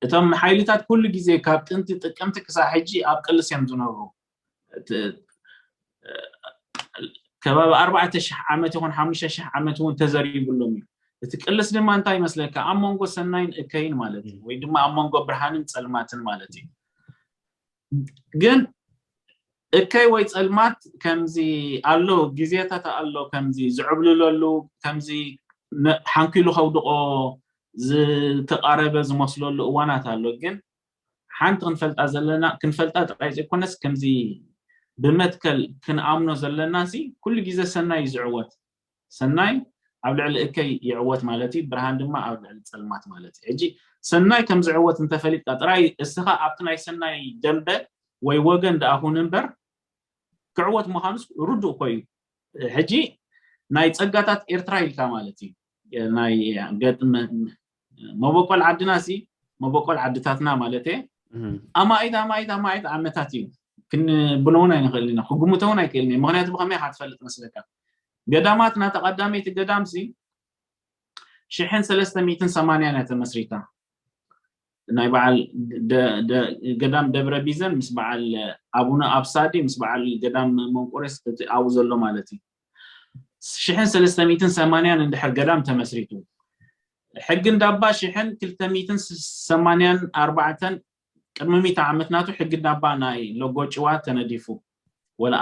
እቶም ሓይልታት ኩሉ ግዜ ካብ ጥንቲ ጥቅምቲ ክሳብ ሕጂ ኣብ ቅልስ እዮም ዝነብሩ። ከባቢ ኣርባዕተ ሽሕ ዓመት ይኹን ሓሙሽተ ሽሕ ዓመት እውን ተዘሪብሎም እዩ። እቲ ቅልስ ድማ እንታይ ይመስለካ? ኣብ መንጎ ሰናይን እከይን ማለት እዩ፣ ወይ ድማ ኣብ መንጎ ብርሃንን ጸልማትን ማለት እዩ። ግን እከይ ወይ ጸልማት ከምዚ ኣሎ፣ ግዜታት ኣሎ ከምዚ ዝዕብልለሉ፣ ከምዚ ሓንኪሉ ከውድቆ ዝተቃረበ ዝመስለሉ እዋናት ኣሎ። ግን ሓንቲ ክንፈልጣ ዘለና ክንፈልጣ ጥራይ ዘይኮነስ ከምዚ ብመትከል ክንኣምኖ ዘለና ሲ ኩሉ ግዜ ሰናይ እዩ ዝዕወት። ሰናይ ኣብ ልዕሊ እከይ ይዕወት ማለት እዩ፣ ብርሃን ድማ ኣብ ልዕሊ ጸልማት ማለት እዩ። ሕጂ ሰናይ ከም ዝዕወት እንተፈሊጥካ ጥራይ እስኻ ኣብቲ ናይ ሰናይ ደንበ ወይ ወገን ደኣ ሁን እምበር ክዕወት ምዃኑስ ርዱእ እኮ እዩ። ሕጂ ናይ ጸጋታት ኤርትራ ኢልካ ማለት እዩ። ናይ ገጥም መበቆል ዓድና ሲ መበቆል ዓድታትና ማለት ኣማኢት ኣማኢት ኣማኢት ዓመታት እዩ። ክንብሎ እውን ኣይንኽእል ኢና፣ ክግምቶ እውን ኣይክእልን እዩ። ምክንያቱ ብኸመይ ኢኻ ትፈልጥ መስለካ? ገዳማትና ተቐዳመይቲ ገዳም ሲ ሽሕን ሰለስተ ሚእትን ሰማንያን እያ ተመስሪታ። ናይ በዓል ገዳም ደብረ ቢዘን ምስ በዓል ኣቡነ ኣብሳዲ ምስ በዓል ገዳም መንቆሬስ እቲ ኣብኡ ዘሎ ማለት እዩ። ሽሕን ሰለስተ ሚእትን ሰማንያን እንድሕር ገዳም ተመስሪቱ ሕጊ እንዳባ ሽሕን ክልተ ሚእትን ሰማንያን ኣርባዕተን ቅድሚ ሚእቲ ዓመት ናቱ ሕጊ እንዳባ ናይ ሎጎ ጭዋ ተነዲፉ ወላ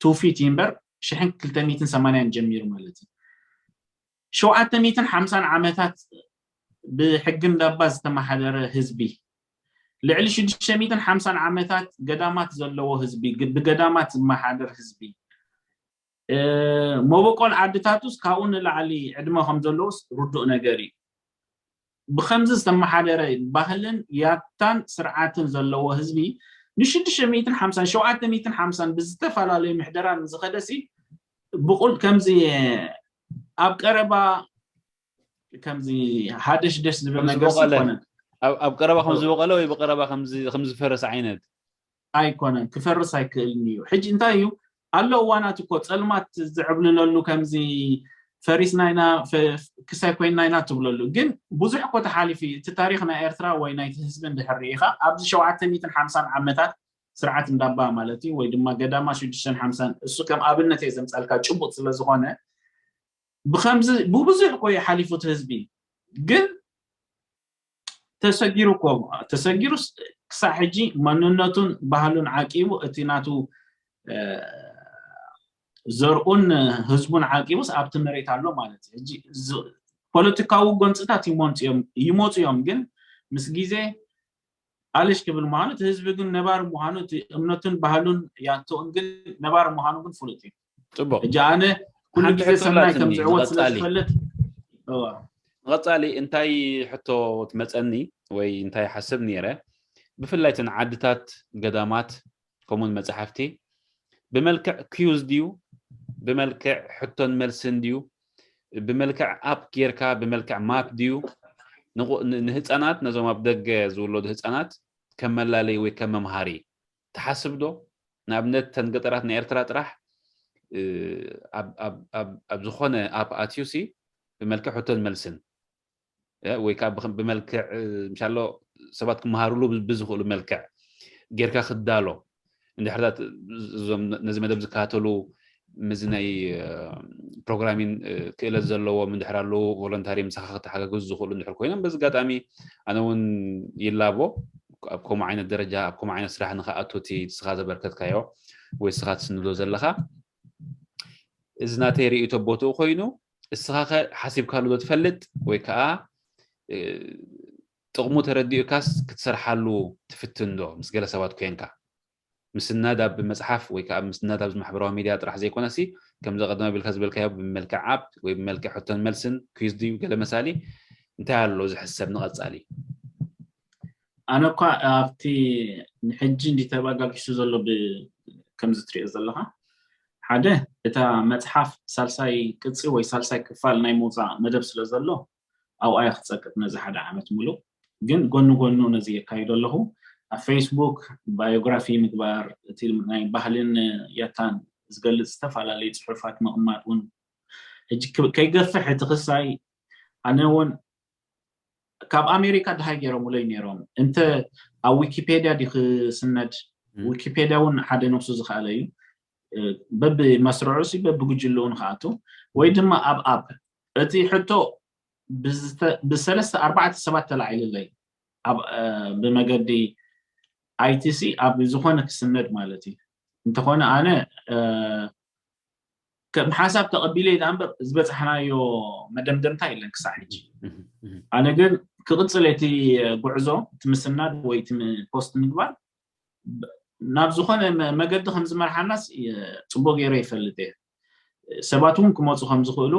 ትውፊት እዩ እምበር ሽሕን ክልተ ሚእትን ሰማንያን ጀሚሩ ማለት እዩ። ሸውዓተ ሚእትን ሓምሳን ዓመታት ብሕጊ እንዳባ ዝተመሓደረ ህዝቢ፣ ልዕሊ ሽዱሽተ ሚእትን ሓምሳን ዓመታት ገዳማት ዘለዎ ህዝቢ፣ ብገዳማት ዝመሓደር ህዝቢ፣ መበቆል ዓድታቱስ ካብኡ ንላዕሊ ዕድመ ከም ዘለዎስ ርዱእ ነገር እዩ። ብከምዚ ዝተመሓደረ ባህልን ያታን ስርዓትን ዘለዎ ህዝቢ ንሽዱሽተ ሚእትን ሓምሳን ሸውዓተ ሚእትን ሓምሳን ብዝተፈላለዩ ምሕደራ ንዝኸደሲ ብቁል ከምዚ ኣብ ቀረባ ከምዚ ሃደሽ ደሽ ዝብል ነገር ዝቦቐለ፣ ይኮነ። ኣብ ኣብ ቀረባ ከም ዝበቐለ ወይ ብቀረባ ከም ዝ-፣ ከም ዝፈረስ ዓይነት? ኣይኮነን፣ ክፈርስ ኣይክእልን እዩ። ሕጂ እንታይ እዩ ኣሎ እዋናት እኮ ጸልማት ዝዕብልለሉ ከምዚ ፈሪስና ኢና፣ ፈ-፣ ክሳይ ኮይንና ኢና ትብለሉ። ግን ብዙሕ እኮ ተሓሊፉ እዩ። እቲ ታሪኽ ናይ ኤርትራ ወይ ናይቲ ህዝቢ እንድሕር ርኢኻ ኣብዚ ሸውዓተ ሚእትን ሓምሳን ዓመታት ስርዓት እንዳባ ማለት እዩ፣ ወይ ድማ ገዳማ ሽዱሽተን ሓምሳን እሱ ከም ኣብነት እየ ዘምጻልካ ጭቡጥ ስለ ዝኾነ ብከምዚ ብብዙሕ እኮ እዩ ሓሊፉ እቲ ህዝቢ። ግን ተሰጊሩ እኮ ተሰጊሩስ ክሳብ ሕጂ መንነቱን ባህሉን ዓቂቡ እቲ ናቱ እ፣ ዘርኡን ህዝቡን ዓቂቡስ ኣብቲ መሬት ኣሎ ማለት እዩ። ሕጂ ዝ-፣ ፖለቲካዊ ጎንፅታት ይመፁ እዮም ይመፁ እዮም፣ ግን ምስ ግዜ ኣለሽ ክብል ምዃኑ እቲ ህዝቢ ግን ነባሪ ምዃኑ እቲ እምነቱን ባህሉን ያቶኡን ግን ነባሪ ምዃኑ ግን ፍሉጥ እዩ። ጽቡቅ። ሕጂ ኣነ ኩሉ ሓንቲ ግዜ ሕቶ ሰናይ ኣላትኒ ከም ዝዕወት ስለ ንቐጻሊ። ዝፈልጥ እዋ ንቐጻሊ እንታይ ሕቶ ትመጸኒ ወይ እንታይ ሓስብ ነይረ፣ ብፍላይ እተን ዓድታት፣ ገዳማት፣ ከምኡውን መጻሕፍቲ ብመልክዕ ኪዩዝ ድዩ፣ ብመልክዕ ሕቶን መልስን ድዩ፣ ብመልክዕ ኣፕ ጌርካ፣ ብመልክዕ ማፕ ድዩ፣ ንቑ-፣ ን-፣ ንህጻናት፣ ነዞም ኣብ ደገ ዝውለዱ ህጻናት ከም መላለይ ወይ ከም መምሃሪ ትሓስብ ዶ? ንኣብነት፣ እተን ገጠራት ናይ ኤርትራ ጥራሕ፣ እ፣ ኣብ፣ ኣብ፣ ኣብ፣ ኣብ ዝኾነ ኣፕ ኣትዩሲ ብመልክዕ ሕቶን መልስን። ወይ ከዓ ብመልክዕ ምሻሎ ሰባት ክመሃርሉ ብዝኽእሉ መልክዕ ጌርካ ክዳሎ እንድሕርታት እዞም ነዚ መደብ ዝከታተሉ ምዚ ናይ ፕሮግራሚን ክእለት ዘለዎም እንድሕር ኣለዉ ቮለንታሪ ምሳኻ ክተሓጋግዙ ዝኽእሉ እንድሕር ኮይኖም በዚ ኣጋጣሚ ኣነ እውን ይላቦ ኣብ ከምኡ ዓይነት ደረጃ ኣብ ከምኡ ዓይነት ስራሕ ንክኣቱ እቲ ንስኻ ዘበርከትካዮ ወይ ንስኻ ትስንዶ ዘለኻ እዚ ናተይ ርእይቶ ቦትኡ ኮይኑ እስኻ ከ ሓሲብካሉ ዶ ትፈልጥ ወይ ከዓ ጥቕሙ ተረዲኡካስ ክትሰርሓሉ ትፍትን ዶ ምስ ገለ ሰባት ኮንካ ምስናድ ኣብ መፅሓፍ ወይ ከዓ ምስናድ ኣብዚ ማሕበራዊ ሚድያ ጥራሕ ዘይኮነሲ ከምዚ ቀደም ኣቢልካ ዝበልካዮ ብመልክዕ ኣፕ ወይ ብመልክዕ ሕቶን መልስን ኩዝ ድዩ ገለ መሳሊ እንታይ ኣሎ ዝሕሰብ ንቐፃሊ ኣነ እኳ ኣብቲ ንሕጂ እንዲ ተባጋጊሱ ዘሎ ከምዚ ትሪኦ ዘለካ ሓደ እታ መፅሓፍ ሳልሳይ ቅፂ ወይ ሳልሳይ ክፋል ናይ ምውፃእ መደብ ስለ ዘሎ ኣብኣ ክትፀቅጥ ነዚ ሓደ ዓመት ሙሉእ ግን ጎኒ ጎኑ ነዚ የካይዶ ኣለኹ ኣብ ፌስቡክ ባዮግራፊ ምግባር እቲ ናይ ባህልን ያታን ዝገልፅ ዝተፈላለዩ ፅሑፋት ምቕማጥ እውን ሕጂ ከይገፍሕ እቲ ክሳይ ኣነ እውን ካብ ኣሜሪካ ድሃይ ገይሮምለይ ነይሮም እንተ ኣብ ዊኪፔድያ ዲ ክስነድ ዊኪፔድያ እውን ሓደ ነብሱ ዝኽኣለ እዩ በቢ መስርዑ ሲ በቢ ጉጅልኡ ንክኣቱ ወይ ድማ ኣብ ኣፕ እቲ ሕቶ ብሰለስተ ኣርባዕተ ሰባት ተላዒልለይ ብመገዲ ኣይቲሲ ኣብ ዝኾነ ክስነድ ማለት እዩ እንተኾነ ኣነ ከም ሓሳብ ተቐቢለ ኢለ እምበር ዝበፅሓናዮ መደምደምታ የለን ክሳዕ ሕጂ ኣነ ግን ክቕፅል እቲ ጉዕዞ እቲ ምስናድ ወይ እቲ ፖስት ምግባር ናብ ዝኾነ መገዲ ከም ዝመርሓናስ ፅቡቅ ገይረ ይፈልጥ እየ ሰባት እውን ክመፁ ከም ዝኽእሉ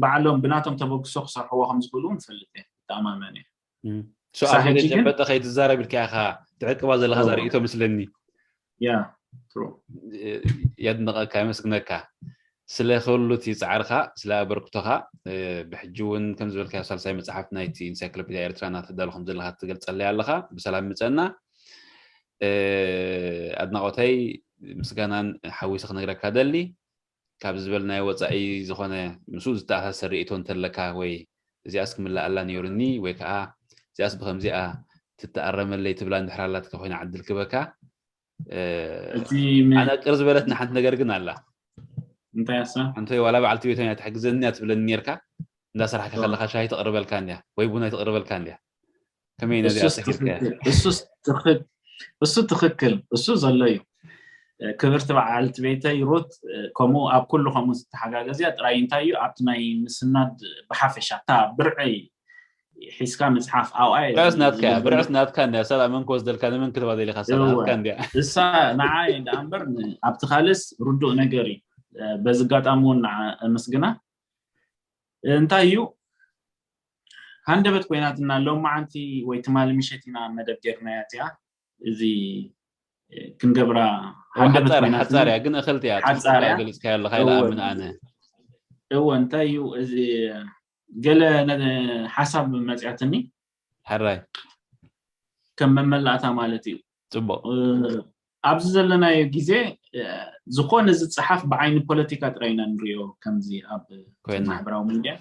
ባዕሎም ብናቶም ተበግሶ ክሰርሕዎ ከም ዝኽእሉ እውን ይፈልጥ እየ ይተኣማመን እየ ሰዓት ገጨበጠ ከይትዛረብ ኢልካ ኢኻ ትዕቅባ ዘለካ ዛርእቶ ምስለኒ ያ የድንቐካ የመስግነካ ስለ ኩሉ እቲ ፃዕርካ ስለ ኣበርክቶካ ብሕጂ እውን ከም ዝበልካዮ ሳልሳይ መፅሓፍ ናይቲ ኢንሳይክሎፔድያ ኤርትራ እናተዳሉ ከም ዘለካ ትገልፀለይ ኣለካ ብሰላም ምፀና ኣድናቆተይ ምስጋናን ሓዊሰ ክነግረካ ደሊ ካብ ዝበልናዮ ወፃኢ ዝኾነ ምስ ዝተኣሳሰር ርእይቶ እንተለካ ወይ እዚኣስ ክምልኣላ ነይሩኒ ወይ ከዓ እዚኣስ ብከምዚኣ ትተኣረመለይ ትብላ እንድሕር ኣላትካ ኮይና ዕድል ክበካ ኣነ ቅር ዝበለትና ሓንቲ ነገር ግን ኣላ እንታይ እያ ሓንቲ ዋላ በዓልቲ ቤቶም እያ ትሕግዘኒ እያ ትብለኒ ነርካ እንዳሰራሕካ ከለካ ሻሂ ተቅርበልካ እንድያ ወይ ቡና ተቅርበልካ እንድያ ከመይ ነዚኣ ሰኪርካ እሱ ትክክል እሱ ዘሎ እዩ ክብርቲ በዓልቲ ቤተይ ሩት ከምኡ ኣብ ኩሉ ከምኡ ዝተሓጋገዝያ ጥራይ እንታይ እዩ ኣብቲ ናይ ምስናድ ብሓፈሻ እታ ብርዒ ሒዝካ ምፅሓፍ ኣብኣ ብርዕስ ናትካ እያ ብርዕስ ናትካ እንድያ ሰብኣ መን ክወስደልካ ንመን ክትባ ደሊካ ሰብኣካ እንድያ እሳ ንዓይ ደኣ እምበር ኣብቲ ካልእስ ርዱእ ነገር እዩ በዚ ኣጋጣሚ እውን ኣመስግና እንታይ እዩ ሃንደበት ኮይናትና ሎም መዓንቲ ወይ ትማሊ ምሸት ኢና መደብ ጌርናያ እዚኣ እዚ ክንገብራ ሃንደበት ሓፃር እያ ግን እኽልቲ እያ ገሊፅካ ኣለካ ይለኣምን ኣነ እወ እንታይ እዩ እዚ ገለ ሓሳብ መፅያትኒ ሕራይ ከም መመላእታ ማለት እዩ ፅቡቅ ኣብዚ ዘለናዮ ግዜ ዝኾነ ዝፀሓፍ ብዓይኒ ፖለቲካ ጥራይ ኢና ንሪኦ ከምዚ ኣብ ማሕበራዊ ሚድያ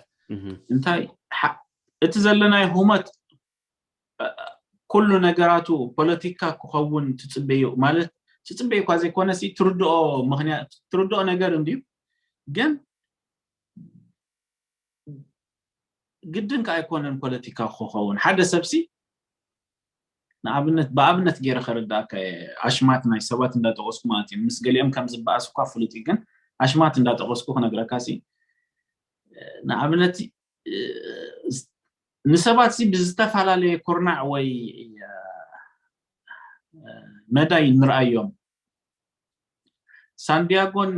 እንታይ እቲ ዘለናዮ ህሞት ኩሉ ነገራቱ ፖለቲካ ክኸውን ትፅበዮ ማለት ትፅበዮ እኳ ዘይኮነሲ ትርድኦ ምክንያት ትርድኦ ነገር እንድዩ ግን ግድን ከ ኣይኮነን ፖለቲካ ክኸውን ሓደ ሰብሲ ንኣብነት ብኣብነት ገይረ ከረዳእካ ኣሽማት ናይ ሰባት እንዳጠቀስኩ ማለት እዩ ምስ ገሊኦም ከም ዝበኣስ እኳ ፍሉጥ እዩ ግን ኣሽማት እንዳጠቀስኩ ክነግረካ ሲ ንኣብነት ንሰባት ሲ ብዝተፈላለየ ኩርናዕ ወይ መዳይ ንርኣዮም ሳንዲያጎን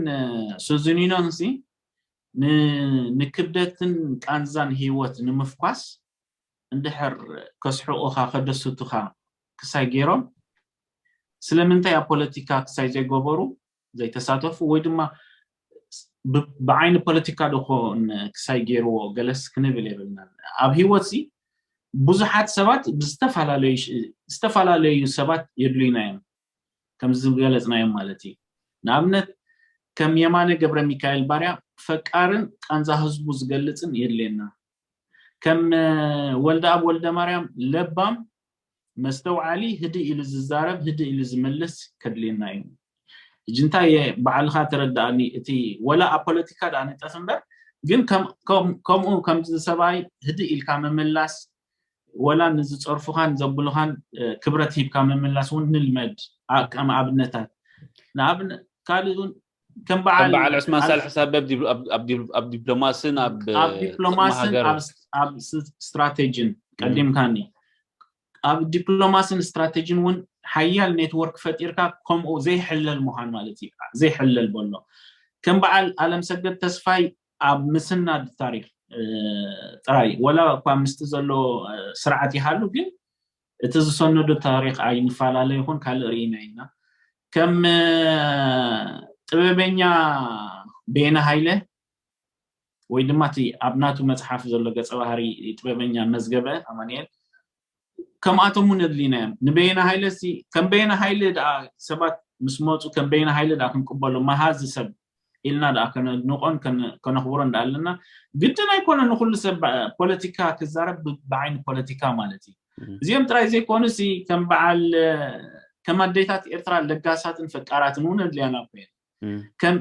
ሱዙኒኖን ሲ ንክብደትን ቃንዛን ህይወት ንምፍኳስ እንድሕር ከስሕቑኻ ከደስቱኻ ክሳይ ገይሮም ስለምንታይ ኣብ ፖለቲካ ክሳይ ዘይገበሩ ዘይተሳተፉ ወይ ድማ ብዓይኒ ፖለቲካ ዶ ክሳይ ገይርዎ ገለስ ክንብል የብልናን ኣብ ህይወት ሲ ብዙሓት ሰባት ዝተፈላለዩ ሰባት የድልዩና እዮም ከም ዝገለፅናዮም ማለት እዩ ንኣብነት ከም የማነ ገብረ ሚካኤል ባርያ ፈቃርን ቃንዛ ህዝቡ ዝገልፅን የድልየና ከም ወልደኣብ ወልደማርያም ለባም፣ መስተውዓሊ፣ ህድእ ኢሉ ዝዛረብ፣ ህድእ ኢሉ ዝምልስ ከድልየና እዩ። ሕጂ እንታይ እየ፣ ባዕልኻ ተረድኣኒ። እቲ ወላ ኣብ ፖለቲካ ደኣ ንጠፍ እምበር፣ ግን ከምኡ ከምዚ ሰብኣይ ህድእ ኢልካ ምምላስ፣ ወላ ንዝፀርፉኻን ዘብሉኻን ክብረት ሂብካ ምምላስ እውን ንልመድ። ከም ኣብነታት ንኣብነት ካልእ እውን ከም በዓል በዓል ዑስማን ሳልሕ ሳበ ኣብ ዲፕሎማስን ኣብ ኣብ ዲፕሎማስን ኣብ ስትራቴጂን ቀዲምካኒ። ኣብ ዲፕሎማስን ስትራቴጂን እውን ሓያል ኔትወርክ ፈጢርካ ከምኡ ዘይሕለል ምዃን ማለት እዩ። ዘይሕለል በሎ ከም በዓል ኣለምሰገድ ተስፋይ ኣብ ምስናድ ታሪክ ጥራይ ወላ እኳ ምስቲ ዘሎ ስርዓት ይሃሉ ግን እቲ ዝሰነዶ ታሪክ ኣይንፈላለ ይኹን ካልእ ርኢና ኢና። ከም ጥበበኛ በየነ ሃይለ ወይ ድማ እቲ ኣብ ናቱ መፅሓፍ ዘሎ ገፀ ባህሪ ጥበበኛ መዝገበ ኣማንኤል ከምኣቶም እውን ኣድሊና እዮም። ንበየነ ሃይለ ሲ ከም በየነ ሃይለ ደኣ ሰባት ምስ መፁ ከም በየነ ሃይለ ደኣ ክንቅበሎ መሃዚ ሰብ ኢልና ደኣ ከነድንቆን ከነኽብሮን ደኣ ኣለና። ግድን ኣይኮነ ንኩሉ ሰብ ፖለቲካ ክዛረብ ብዓይኒ ፖለቲካ ማለት እዩ። እዚኦም ጥራይ ዘይኮኑ ሲ ከም በዓል ከም ኣዴታት ኤርትራ ለጋሳትን ፈቃራትን እውን ኣድልያና ኮይነ ከም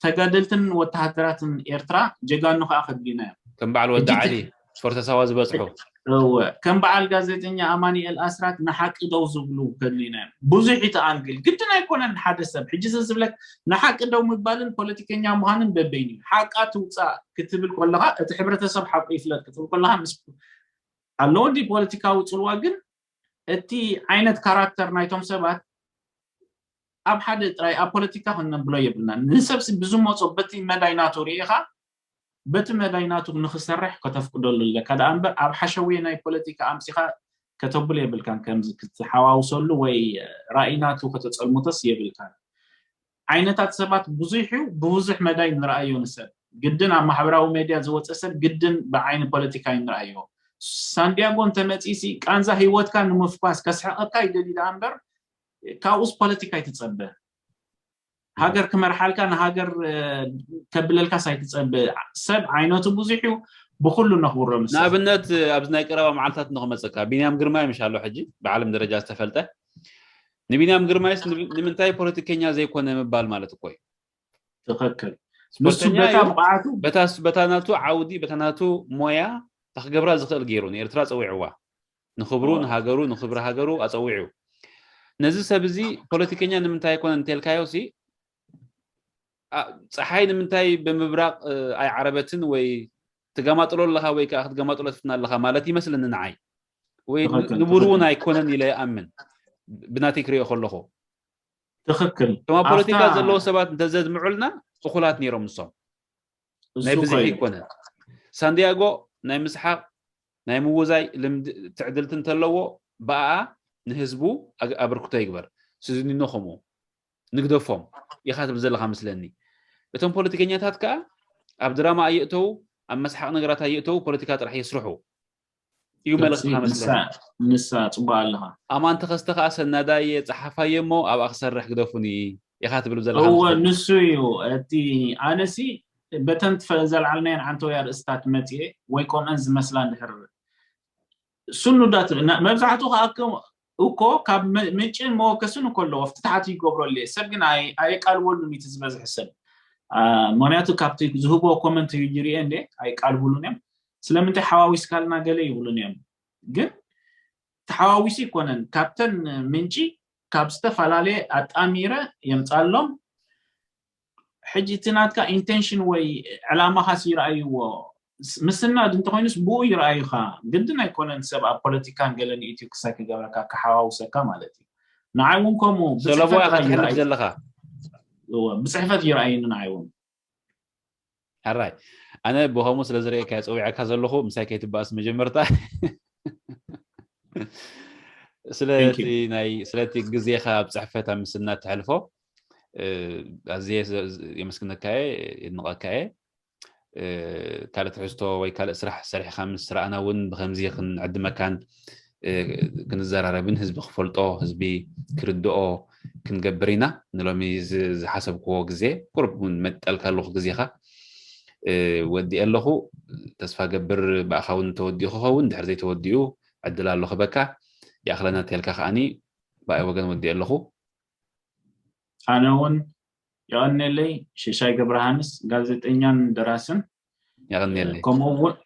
ተጋደልትን ወተሃደራትን ኤርትራ ጀጋኑ ከዓ ከድልዩና እዮም። ከም በዓል ወዲ ዓሊ ስፖርተ ሳዋ ዝበፅሑ እወ ከም በዓል ጋዜጠኛ ኣማኒኤል ኣስራት ንሓቂ ደው ዝብሉ ከድልዩና እዮም። ብዙሕ እዩ ተኣንግል ግድን ኣይኮነን ሓደ ሰብ ሕጂ ዝዝብለክ ንሓቂ ደው ምባልን ፖለቲከኛ ምዃንን በበይኑ እዩ። ሓቃ ትውፃእ ክትብል ከለካ እቲ ሕብረተሰብ ሓቁ ይፍለጥ ክትብል ከለካ ምስ ኣለዎ እንዲ ፖለቲካዊ ፅልዋ ግን እቲ ዓይነት ካራክተር ናይቶም ሰባት ኣብ ሓደ ጥራይ ኣብ ፖለቲካ ክንነብሎ የብልና። ንሰብሲ ብዝመፆ በቲ መዳይ ናቱ ርኢኻ በቲ መዳይ ናቱ ንክሰርሕ ከተፍቅደሉ ኣለካ። ደኣ እምበር ኣብ ሓሸውየ ናይ ፖለቲካ ኣምሲኻ ከተብሎ የብልካን። ከምዚ ክትሓዋውሰሉ ወይ ራእይ ናቱ ከተፀልምቶስ የብልካን። ዓይነታት ሰባት ብዙሕ እዩ። ብብዙሕ መዳይ ንረኣዮ ንሰብ ግድን ኣብ ማሕበራዊ ሜድያ ዝወፀ ሰብ ግድን ብዓይኒ ፖለቲካ እዩ ንረኣዮ። ሳንዲያጎ እንተመፂሲ ቃንዛ ህይወትካ ንምፍኳስ ከስሕቐካ ይደሊ ደኣ እምበር ካብኡስ ፖለቲካ ኣይትፀበ። ሃገር ክመርሓልካ ንሃገር ከብለልካስ ኣይትፀበ። ሰብ ዓይነቱ ብዙሕ እዩ። ብኩሉ ነኽብሮ ምስ ንኣብነት ኣብዚ ናይ ቀረባ መዓልታት ንክመፀካ ቢንያም ግርማይ ምሽ ኣሎ ሕጂ ብዓለም ደረጃ ዝተፈልጠ ንቢንያም ግርማይስ ንምንታይ ፖለቲከኛ ዘይኮነ ምባል ማለት እኮ እዩ። ትኽክል። ንሱ በታ ብዓቱ በታ ናቱ ዓውዲ በታ ናቱ ሞያ ታክገብራ ዝኽእል ገይሩ ንኤርትራ ፀዊዕዋ ንክብሩ ንሃገሩ ንክብሪ ሃገሩ ኣፀዊዑ። ነዚ ሰብ እዚ ፖለቲከኛ ንምንታይ ኣይኮነ እንተልካዮ ሲ ፀሓይ ንምንታይ ብምብራቕ ኣይዓረበትን ወይ ትገማጥሎ ኣለኻ ወይ ከዓ ክትገማጥሎ ትፍትና ኣለኻ ማለት ይመስለኒ ንዓይ። ወይ ንቡር እውን ኣይኮነን ኢለ ይኣምን ብናተይ ክሪኦ ከለኹ። ትኽክል። እቶም ኣብ ፖለቲካ ዘለዉ ሰባት እንተዘድምዑልና እኹላት ነይሮም ንሶም። ናይ ብዝሒ ኣይኮነን። ሳንዲያጎ ናይ ምስሓቕ ናይ ምውዛይ ልምዲ ትዕድልቲ እንተለዎ ብኣኣ ንህዝቡ ኣበርክቶ ይግበር። ስዚኒኖ ከምኡ ንግደፎም ኢኻ ትብል ዘለኻ መስለኒ። እቶም ፖለቲከኛታት ከዓ ኣብ ድራማ ኣየእተዉ ኣብ መስሓቕ ነገራት ኣየእተዉ ፖለቲካ ጥራሕ የስርሑ እዩ መልእኽትኻ መስለኒ። ንሳ ጽቡቕ ኣለኻ። ኣማን ተኸስተ ከዓ ሰናዳየ ጸሓፋየ እሞ ኣብኣ ክሰርሕ ግደፉኒ ኢኻ ትብል ዘለኻ እወ መስለኒ። ንሱ እዩ እቲ ኣነሲ በተን ትፈ- ዘልዓልናየን ዓንተውያ ርእስታት መፅኤ ወይ ከምአን ዝመስላ እንድሕር ስኑዳት ና- መብዛሕትኡ ከዓ ከም እኮ ካብ ም- ምንጭን መወከስን እኮ ኣለዎ ኣብቲ ታሕቲ ይገብረሉ እየ ሰብ ግን ኣይ- ኣየቃልበሉን እቲ ዝበዝሕ ሰብ አ፣ ምክንያቱ ካብቲ ዝህቦ ኮመንት ይሪኤ እንደ ኣይቃልብሉን እዮም ስለምንታይ ሓዋዊስካልና ገለ ይብሉን እዮም ግን ተሓዋዊሱ ይኮነን ካብተን ምንጪ ካብ ዝተፈላለየ ኣጣሚረ የምፃሎም ሕጂ እቲ ናትካ ኢንቴንሽን ወይ ዕላማኻስ ይረኣይዎ ምስናድ እንተኮይኑስ ብኡ ይረኣዩካ ግድን ኣይኮነን ሰብ ኣብ ፖለቲካን ገለን ኢትዩ ክሳይ ክገብረካ ክሓዋውሰካ ማለት እዩ ንዓይ እውን ከምኡ ሰለሞ ኢኻ ትሕልፍ ዘለኻ ብፅሕፈት ይረኣይኒ ንዓይ እውን ሕራይ ኣነ ብኸምኡ ስለ ዝርእየካ ፀዊዐካ ዘለኹ ምሳይ ከይትበኣስ መጀመርታ ስለቲ ናይ ስለቲ ግዜኻ ኣብ ፅሕፈት ኣብ ምስናት ተሕልፎ ኣዝየ የመስግነካየ የድንቐካየ ካልእ ትሕዝቶ ወይ ካልእ ስራሕ ሰሪሕካ ምስ ረኣና እውን ብከምዚ ክንዕድመካን ክንዘራረብን ህዝቢ ክፈልጦ ህዝቢ ክርድኦ ክንገብር ኢና ንሎሚ ዝሓሰብክዎ ግዜ ቁርብ እውን መጠልካ ኣለኩ ግዜካ ወዲኤ ኣለኹ። ተስፋ ገብር ብኣኻ እውን ተወዲኡ ክኸውን፣ ድሕር ዘይተወዲኡ ዕድል ኣሎ ክበካ። ይኣኽለና ተልካ ከዓኒ ብኣይ ወገን ወዲኤ ኣለኹ። ኣነ እውን የቐኔለይ። ሸሻይ ገብረሃንስ ጋዜጠኛን ደራስን የቐኔለይ።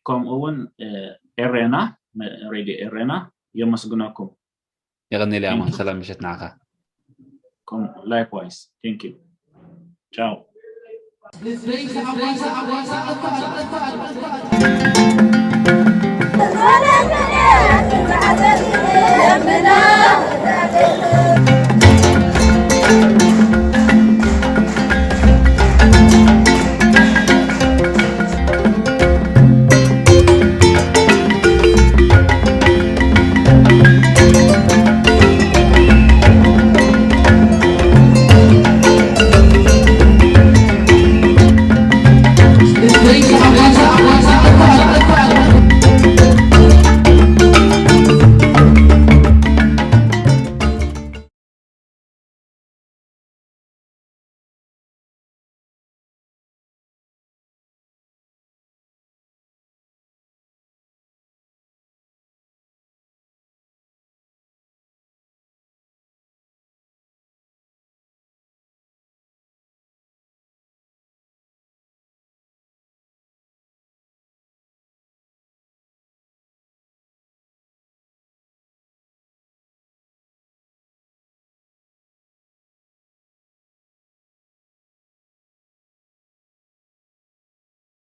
ከምኡ እውን ኤሬና፣ ሬድዮ ኤሬና የመስግነኩም። የቐኔለይ ኣማን። ሰላም ምሸት ንዓኻ። Likewise. Thank you. Ciao.